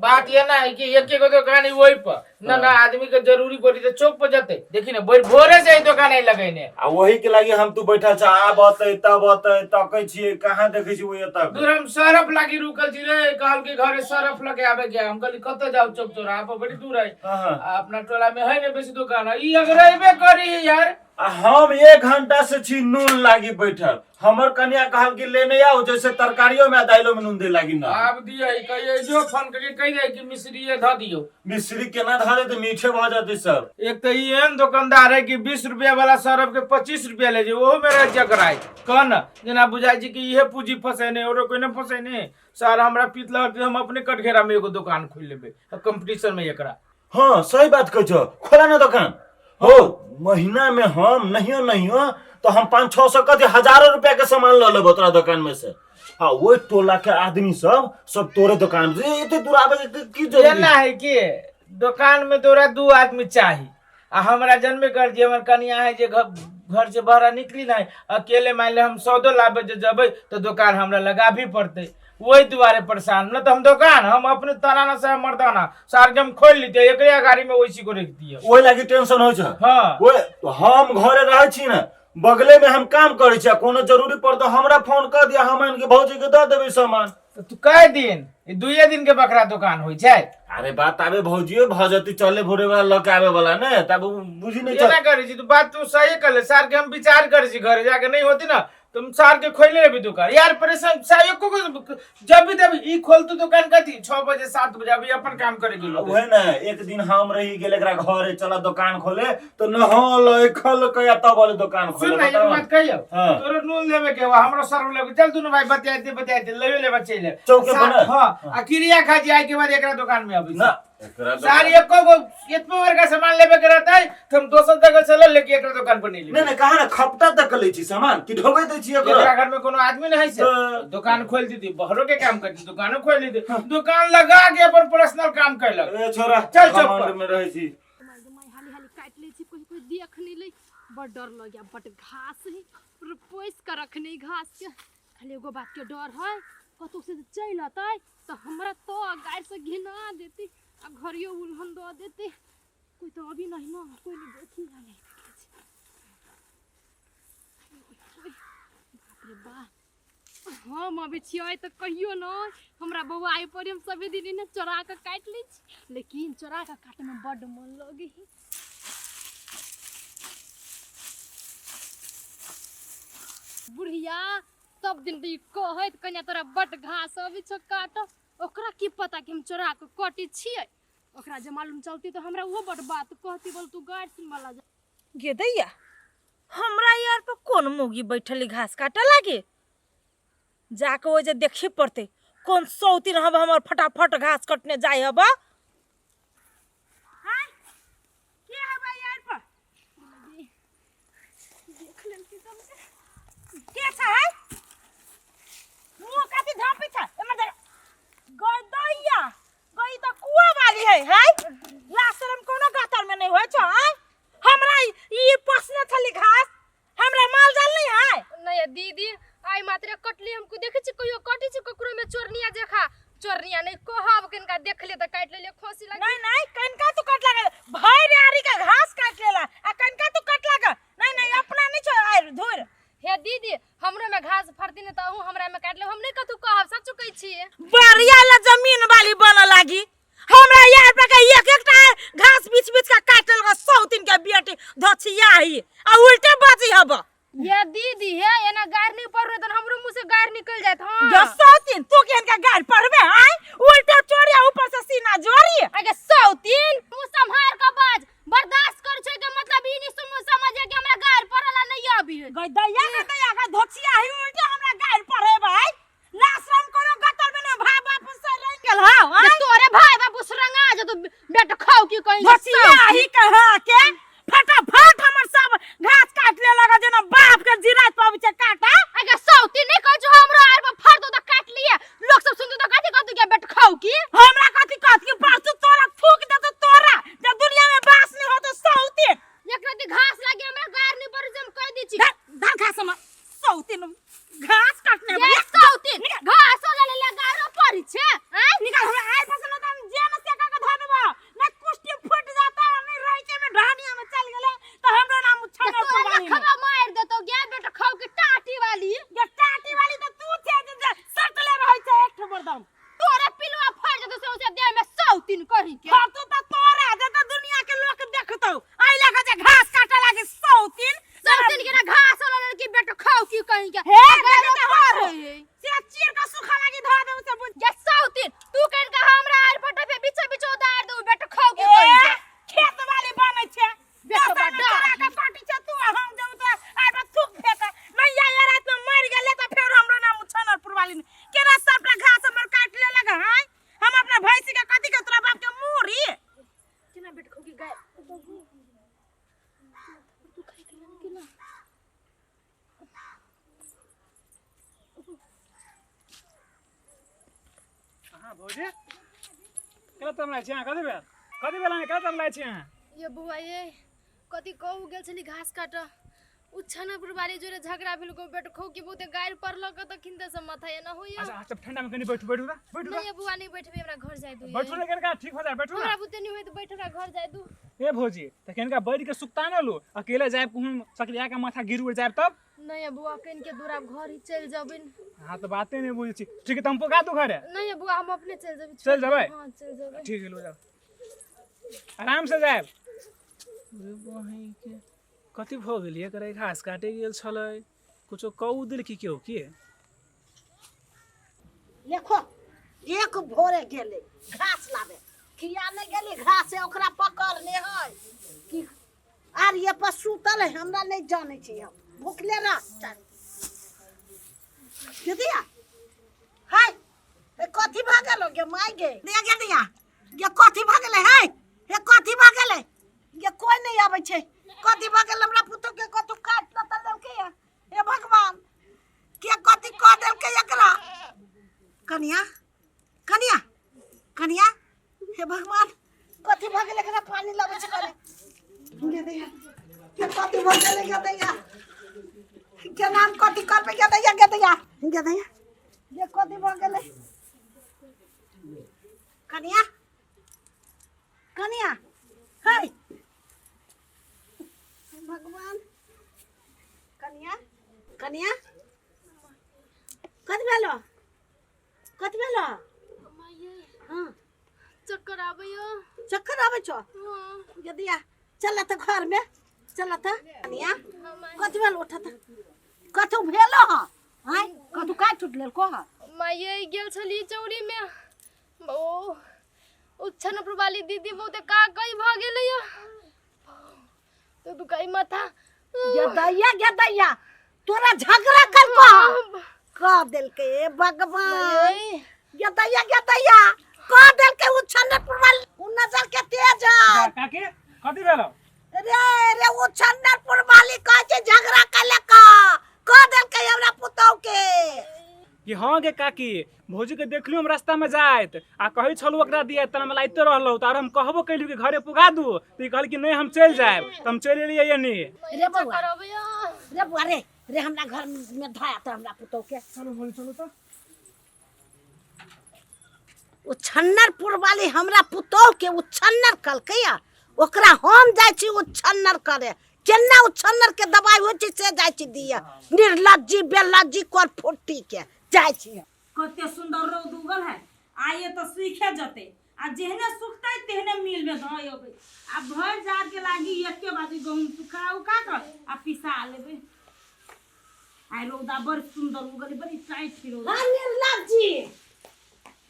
बात ये ना है कि एक एगो दुकान है वही पर ना ना आदमी के जरूरी पड़ी तो चौक पर जते देखी ना बड़ी भोरे से ही दुकान है लगेने आ वही के लागी हम तू बैठल छ आब अतै तब अतै तकै छियै कहाँ देखै छी ओहि तक दूर हम सरफ लागी रुकल छी रे कहल के घरे सरफ लगे आबे गया हम कहली कतऽ जाऊ चौक चौराहा पर बड़ी दूर है हाँ, हाँ। आ अपना टोला में है ने बेसी दुकान है ई अगर अबे करी यार आ हम एक घंटा से छी नून लागी बैठल हमर कन्या कहल कि लेने आओ जैसे तरकारियों में आ दाइलो में नून दे लागी ना आब दियै कहियै जो फोन करके कहि दे कि मिश्रिये धऽ दियौ मिश्री केना धऽ देतै मीठे भऽ जेतै सब एक तऽ ई एहन दुकानदार है कि 20 रुपया वाला सरफ के 25 रुपया ले जे ओहो में रह चकराय कह न जेना बुझाइ छै कि इहे पूंजी फसेने औरो कोई न फसेने सर हमरा पीत लगत हम अपने कटघेरा में एगो दुकान खोलि लेबै कंपटीशन में एकरा हाँ सही बात कहै छौ खोला ना दुकान हो महीना में हम नहियो नहियो तो हम 500-600 कथी हजारों रुपया के सामान लऽ लेबो तोरा दुकान में से आ ओहि टोला के आदमी सब सब तोरे दुकान में एते दूर आबे के की जरूरी एना है कि दुकान में तोरा दू आदमी चाही आ हमरा जनबे कर जे हमर कनिया है जे घर से बाहर निकली नहीं अकेले। मान ले हम सौदो लाबे जे जबै तो दुकान हमरा लगाबी पड़तै, वही दुआरे परेशान। न तो हम दुकान हम अपने तनाना से मर्दाना सार के हम खोल लीते, एकरे अगाड़ी में वैसी को रख दिए। ओहि लागी टेंशन होइ छै। हाँ। ओए हम घरे रहै छी ने, बगले में हम काम करै छी, आ कोनो जरूरी पड़तौ हमरा फोन कर दिया, हम आनि के भौजी के दऽ देबै सामान। तो तू कए दिन, ई दुइये दिन के बकरा दुकान होइ छै। अरे बात आबे भौजियो भऽ जेतै, चले भोरे वाला लऽ के आबे वाला ने, तब उ बुझी नहि एना चल। करै छी तू, बात तू सही कर ले। सार के हम विचार करै छी, घरे जाके नहीं होती ना तुम सार के खोले लेबी दुकान यार। परेशान सायो को जब भी तब ई खोल तू दुकान कथी 6 बजे 7 बजे अभी अपन काम करे गेलो। उहे ने एक दिन हम रही गेल एकरा घरे चला दुकान खोले तो नहल खल के आ तब वाले दुकान खोले। सुन ना, एक बताओ। बात कहियो। हाँ। तोरो नून लेवे के बा, हमरो सर्व लेवे, चल दुनू भाई बतियाते बतियाते लेवे लेवे चल ले चौके पर ना? हां, आ क्रिया खा जाए के बाद एकरा दुकान में अभी ना एकरा सारी दुकान एको गो इतनो वर्ग सामान लेवे के रहता है तो हम दोसर जगह चलल, लेकिन एकरा दुकान पर नहीं नहीं लेवे। नहीं, कहा ना खपता तक लै छी सामान कि ढोबै दै छी एकरा? एकरा घर में कोनो आदमी नहीं है से तो- दुकान खोल दीदी, बहरो के काम करती, दुकानो खोल दीदी, दुकान लगा के अपन पर्सनल काम कैलक। ए छोरा, चल चौक पर। घमंड में रहै छी। माय हाली हाली काटि लै छी, कोई कोई देख नहीं लै, बड़ डर लग गया। बड घास है, पूरा पोसि कऽ रखने घास के। खाली एगो बात के डर है, कतौ से जे चलि अतै तऽ हमरा तो गारि से घिना देतै आ घरियो उलहन दऽ देतै। कोई तो अभी नहीं ना, कोई नहीं देखी नहीं। बाप रे बाप, हम अबै छियै तऽ कहियो नहि हमरा बौआ आइ पर। हम सभे दिन एने चोरा कऽ काटि लै छी, लेकिन चोरा कऽ काटैमे बड्ड मन लगै है। बुढ़िया सब दिन तऽ ई कहैत, कनिया तोरा बड्ड घास अबै छौ काटऽ। ओकरा की पता कि हम चोरा कऽ कटै छियै? ओकरा जे मालूम चलतै तऽ हमरा ओहो बड्ड बात कहती, बोल तू गारि सुनबऽ ला। गे दैया, हमरा यार पर कोन मौगी बैठली घास काटे लागे? जाके ओ जे देखी पड़ते कोन सौती रहब, हमर फटाफट घास कटने जाय हब। के हबा यार पर? देख लेलकै सबके। के छै है? मुँह काती झाँपी छै एमर देख। गई दैया, गई त कुआ वाली है। है लाज शरम कोनो गातर में नहीं होय छौ? आय हमरा ई पसने छली घास, हमरा माल जाल नहीं है? नहीं दीदी, आइ मात्रे कटली, हमको देखै छी कहियो कटै छी ककरो में चोरनिया जेखा? चोरनिया नहीं कहब, किनका देख ले तऽ काटि लेलियै, खोसी लग। नहीं नहीं, कनका तू कट लागल? भरि आरी के घास काट लेला आ कनका तू कट लागल? नहीं नहीं, अपना नहीं छो आर धुर। हे दीदी, हमरो में घास फरती ने तऽ अहूँ हमरा में काटि लेब, हम नहीं कतौ कहब, सचो कहै छी। बढ़िया ला जमीन वाली बन लागी, हमरा यार पर के एक एक टा घास बीच बीच का काटल ग सौ दिन के बेटी धछिया ही आ उल्टे बाजी हब। हे दीदी, हे एना गारि नहीं पड़रो तऽ हमरो मुँह से गारि निकल जायत। हाँ। जो सौ दिन तू केहन का गाड़ पड़बे? आय उल्टे चोरिया, ऊपर से सीना जोरी। आगे सौतीन, मुँह सम्हार के बाज। बर्दाश्त कर छै के मतलब ई नहीं सुन समझ कि हमरा गारि पड़ला नहीं अभी है। गई दैया के दैया का धछिया ही, उल्टे हमरा गाड़ पड़े भाई। लाशरम कोनो गतर में ना भाई बाप से रह गेल। हां। जे तोरे भाई बाबू सुरंगा जे तू बेटा खाओ की कहीं। धछिया ही कहा के फटाफट हमर सब घास काट ले लगा, जेना बाप के जिरात पाबी छै काटा। आगे सौतीन, नहीं कहै छौ हमरो आर पर फड़ दो तऽ काट लिए, लोग सब सुनतो तऽ कथी कहतो के बेटा खाओ की? हमरा कथी कहत कि परसू तोरा थूक देतो तोरा, जब दुनिया में बास नहीं होतो सौतीन। एक रति घास लागे हमरा गार नहीं पड़े, हम कह दै छी। धर धर घास हमर, सौतीन घास काटने ये वाली। सौतीन घास ले ले गारो पड़ी छे आय। निकाल हमरा आय पसंद न जे न से का धो देबो न, कुष्टी फूट जाता नहीं रह के में ढानिया में चल गेले तो हमरो नाम जे छने तोरा पुरवानी में। लखबा मार देतो गे बेटा खाओ की टाटी वाली। ये टाटी वाली तो तू छे जे जे सटले रहै छै एक ठो बरदम। तोरे पिलुआ फड़ जेतो से उसे देह में सौतीन कही के। फालतू तो तोरा जे तो दुनिया के लोग देखतौ आई लगा जे घास काटे लागी सौतीन। सौतीन के ना घास वाला लड़की बेटा खाओ की कहीं के। हे गारो देखते पड़े हो है। से चीर के सुखा लागी धो देबो से बुझ। ये सौतीन तू कhin के हमरा आर फटे पे बीचे बीचे उतार दू बेटा खाओ की ए, कहीं के। खेत वाली बनै छै। बेटा दस आदमी बड़ा। चोरा के काटी छै तू आ हम जब तो आइ पर थूक फेंक मैया ये रात में मर गेले त फेर हमरो नाम छनरपुर वाली ने। केना सबटा घास हमर काट लेलक हाय? हम अपना भैंसी के कथी के तोरा बाप के मूरी। केना बेटा खाओ की गाय तू खाई के ना केना? हाँ भौजी, केना तमलाइ छी अहाँ? कथी भेल? कथी भेल अहाँ? केना तमलाइ छी अहाँ? ये बौआ, ये कथी कहू गेल छली घास काटऽ उ छनपुर बाली जोरे झगड़ा भेल गो बेटखौ के बहुते गारि पड़लक तखिन तऽ सब माथा एना होइया। अच्छा अच्छा, ठंडा में कनी बैठू, बैठू ना, बैठू ना। नहीं बुआ, नहीं बैठबे, हमरा घर जाय दू। बैठू ना कनका, ठीक हो जाए, बैठू ना। हमरा बुते नहीं होय तऽ बैठ, हमरा घर जाय दू। ए भौजी, तऽ कनका बैठ के सुक्ता न लू, अकेले जायब कहूँ सकरिया के माथा गिर उड़ जायब तब? नहीं बुआ, कन के दूर आब घर ही चलि जेबनि। हाँ तो बाते नहीं बुझै छी। ठीक है, तऽ हम पुगा दू घरे? नहीं बुआ, हम अपने चलि जेबै। चलि जेबै? हाँ चलि जेबै। ठीक है, लो जाओ, आराम से जायब। अरे बहिन के कथी भऽ गेल? एकरा घास काटे गेल छलै, कुछो कहू देलकी केओ की? देखो एक भोरे गेलै घास लाबे, किया नहि गेली घास ओकरा पकड़ने है कि आर ये पर सुतल है, हमरा नहीं जानै छी हम, भुखले रह। चल दीदिया, हाय ए कथी भऽ गेलो गे माय गे? दिया गे दिया गे, कथी भऽ गेलै? हाय हे कथी भऽ गेलै गे? कोइ नहि आबै छै, कथी भऽ गेल हमरा पुतोह के? कतौ काटि न तऽ देलकै या? हे भगवान, के कथी कऽ देलकै एकरा? कनिया, कनिया, कनिया, हे भगवान, कथी भऽ गेलै एकरा? पानी लाबै छै कनि। गे दैया, के कथी भऽ गेलै गे दैया? के नाम कथी करबै गे दैया? गे दैया, गे दैया, गे कथी भऽ गेलै? कनिया, कनिया, हे भगवान, कनिया, कनिया, कथी भेलो? कथी भेलो? माये। हाँ। चक्कर आबैया। चक्कर आबै छौ? हाँ। गे दिया, चल तऽ घर में चल तऽ। कनिया। हाँ माय। कथी भेल? उठ तऽ, कथू भेलो? हँ आँय, कथू काटि टूट लेलको हँ? माये, गेल छली चौरी में, ओ उच्छनपुर वाली दीदी बहुते का कई भऽ गेलै या तो दुखाई माथा। गे दैया, गे दैया, तोरा झगड़ा करको हँ? कह देलकै? हे भगवान। माये। गे दैया, गे दैया, कह देलकै उ छन्नरपुर वाली, उ नजर के तेज है। काकी, कथी भेलो? रे रे, उ छन्नरपुर वाली कहै छै झगड़ा कले का कह देलकै हमरा पुतहु के। कि हाँ गे काकी, भौजी के देखलियो हम रास्ता में जाइत आ कहै छलू ओकरा दिया तऽ हम लाइते रहलहुँ, तऽ आर हम कहबो कैलियो कि घरे पुगा दू, तऽ ई कहल कि नहीं हम चलि जायब, तऽ हम चलि एलियै एनी। रे बौआ। चक्कर आबैया। रे बौआ, रे रे, हमरा घर में धोया तऽ हमरा पुतहु के। चलू भौजी, चलू तऽ। ओ छन्नरपुर वाली हमरा पुतोह के ओ छन्नर कहलकै, ओकरा हम जाइ छी ओ छन्नर करे, केना ओ छन्नर के दवाई होइ छै से जाइ छी दिअ। निर्लज्जी बेलज्जी कर फुट्टी के जाइ छी। कते सुंदर रौद उगल है, आइए तऽ सूखे जते आ जेहने सुखतै तेहने मिल में धऽ अबै आ भरि जात के लागी एके बाजी गहूम सुखा उखा कऽ आ पिसा लेबै। आइ रौदा बड़ सुंदर उगल, बड़ी टाइट छै रौदा। हाँ निर्लज्जी,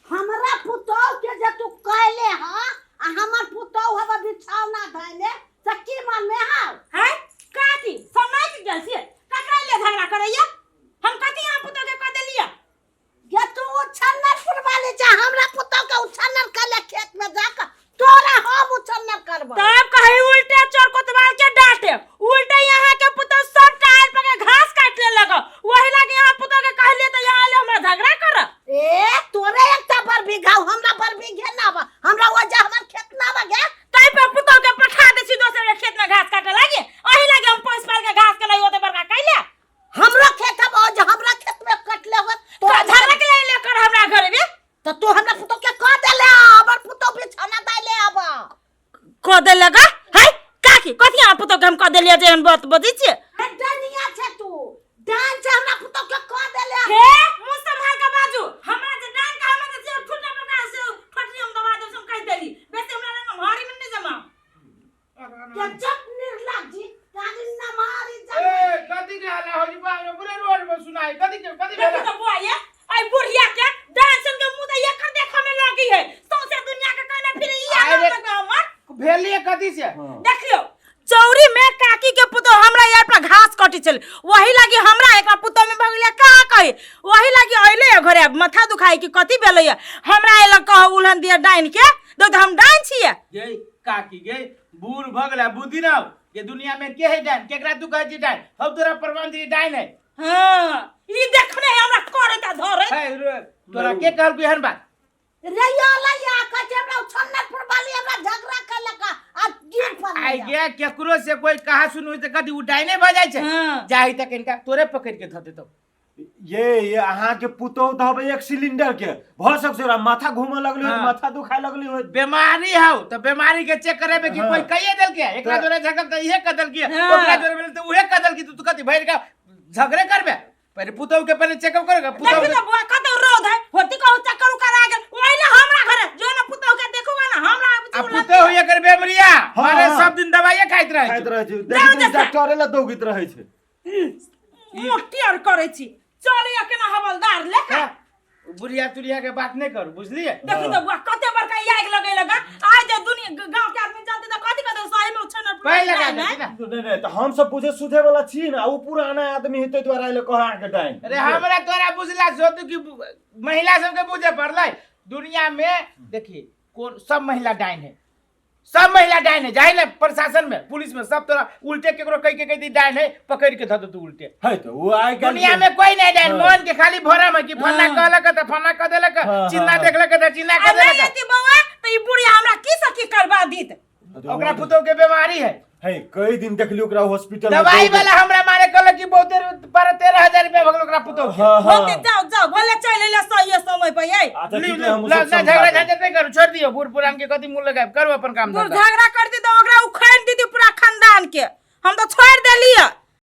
हमरा पुतोह के जे तू कहले हँ आ हमर पुतोह हवा बिछौना धैले से की मानमे हौ? है काकी, समझ गेल छियै ककरा ले झगड़ा करैया? हम कथी यहाँ पुतोह के कह देलियै? गे तू उछन्नरपुर वाली जा, हमरा पुतोह के उछन्नर कहले खेत में जाकर, तोरा हम उछन्नर करबो। तब कही उल्टे चोर कोतवाल के डांटे, उल्टे यहाँ के पुतोह सब टायर पर के घास काट ले लगो, वही लागे यहाँ पुतोह के कहलिए तो यहाँ आले हमरा झगड़ा कर। ए तोरे एकटा बड़ बीघा, हमरा बड़ बीघे ना बा, हमरा वजह हमर खेत ना बा गे। तै पे पुतोह के पठा दे छी दोसर के खेत में घास काटे लागे, अही लागे हम पैस पाल के घास के लाई ओते बड़का कैले। हमरो खेत हम आज हमरा खेत में कटले हो तो झगड़ा के ले कर हमरा घरे में तो तू हमरा पुतोह के कह देले, हमर पुतोह बिछौना दैले अब कह देले गा? है काकी, कथी यहाँ पुतोह के हम कह देलियै जे एहन बात बजै छियै? ए, डनिया छै तू, डान छै, हमरा पुतोह के कह देले। हे मुँह सम्हार के बाजू, हमरा जे डान के हमरा जे ठुटा पका से फटरी हम दबा देब से हम कहि देली, बेसी हमरा लग भारी में नहीं जमा। के चुप निर्लज्जी, तारी नमारी जा। ए कथी के हल्ला हो जी बाप रे, पूरे रोड में सुनाई, कथी के कथी देखू भेला? तऽ बुआ ये आई बुढ़िया के डांसन के मुंह तऽ एकर देखऽ में लगी है, सौंसे दुनिया के कहने फिर ई आइ रे। आगम लगे हमर। भेलिए कथी से? देखियो चौरी में काकी के पुतोह हमरा यार पर घास कटी छल, वही लागी हमरा एक पुतोह में भगले कहा कही, वही लागी अइले घरे अब माथा दुखाई कि कथी भेलै हमरा एल कह उलहन दिया डाइन के दो, तऽ हम डाइन छियै। गे काकी गे, बूढ़ भऽ गेलै बुद्धि ना हो के दुनिया में के है डाइन? केकरा तू कहै छी डाइन? हम तोरा प्रमाण दी डाइन है। हाँ ई देखने है हमरा करे ता धरे है रे, तोरा के कहलको एहन बात? रे यो लैया कहै छै हमरा उछन्नरपुर वाली हमरा झगड़ा केलक, आ गिर पड़लै। आइ गे, केकरो से कोई कहा सुन होई त कथी उ डाइने भऽ जाइ छै? हाँ। जाहि तक इनका तोरे पकड़ के धऽ देतौ। ये अहाँके पुतोहु धबे एक सिलेंडर के भऽ सक छै ओकरा माथा घूमऽ लगलै होत, हाँ। माथा दुखाए लगलै होत। बीमारी हौ तऽ बीमारी के चेक करेबे कि हाँ। कोई कहिए देलके एकरा तऽ- जोरे झगड़ तऽ इहे कह देलकी, हाँ। ओकरा जोरे भेल तऽ उहे कह देलकी। तू कथी भरि के झगड़े करबे? पहिले पुतोहु के पहिले चेकअप करेगा पुतोहु देखी के। तो बुआ कतौ रौद है होती कहू चक्कर उकर आ गेल ओहिले हमरा घरे जो ना पुतहु के देखूगा ना हमरा आ पुतोहु एकर बेमरिया हाँ, मारे हाँ। सब दिन दवाइये खाइत रहै खाइत छै। रहै छै। जाउ देखैत जैसा। डॉक्टरे लए दौगैत रहै छै। मोटी आर करै छी चल या केना हवलदार लेखा। हाँ, बुढ़िया तुढ़िया के बात नहीं करू, बुझलिए? देखी तो बुआ कते बड़का आगि लगै लगा आइ जे दुनिया गांव के आदमी जानते त कथि कहते सही में उछन पाइ लगा देती ना। नहीं नहीं, तऽ हम सब बुझे सुझे वाला छी ना, ओ पुराना आदमी हेतै दुआरे आइले कह अहाँके डाइन। अरे हमरा तोरा बुझला सोतु कि महिला सबके बुझे पड़लै दुनिया में। देखिए कौन सब महिला डाइन है, सब महिला डाइन है। जाए ना प्रशासन में पुलिस में सब तोरा उल्टे केकरो कह के कह दी डाइन है, पकड़ के धऽ देतौ उल्टे। है तो वो आइ काल्हि दुनिया में कोई नहीं डाइन। हाँ। मोहन के खाली भरम है कि फन्ना हाँ। कहलक त फन्ना कह देलक, हाँ, चिन्ना हाँ। देखलक त चिन्ना आ कह नहीं देलक। एती बौआ त ई बुढ़िया हमरा की से की करबा दीत। ओकरा पुतोह के बीमारी है। है कई दिन देखलियो ओकरा हॉस्पिटल में दवाई दौड़ैत। वाला हमरा मारे कहलक कि बहुते 12-13 हजार रुपया भगल ओकरा पुतोह के। हाँ हाँ। होते जाओ जाओ भले चल अइला सही समय पर ये। अच्छा लिउ, ठीक है, लिउ, हम ना सब ना समझा झगड़ा देब। झंझट नहीं करू, छोड़ दियो बूढ़ पुरान के कथी मुंह लगाएब, करू अपन काम दूर धंधा। झगड़ा कर दी तो ओकरा उखाड़ दीदी पूरा खानदान के, हम तो छोड़ देलिए।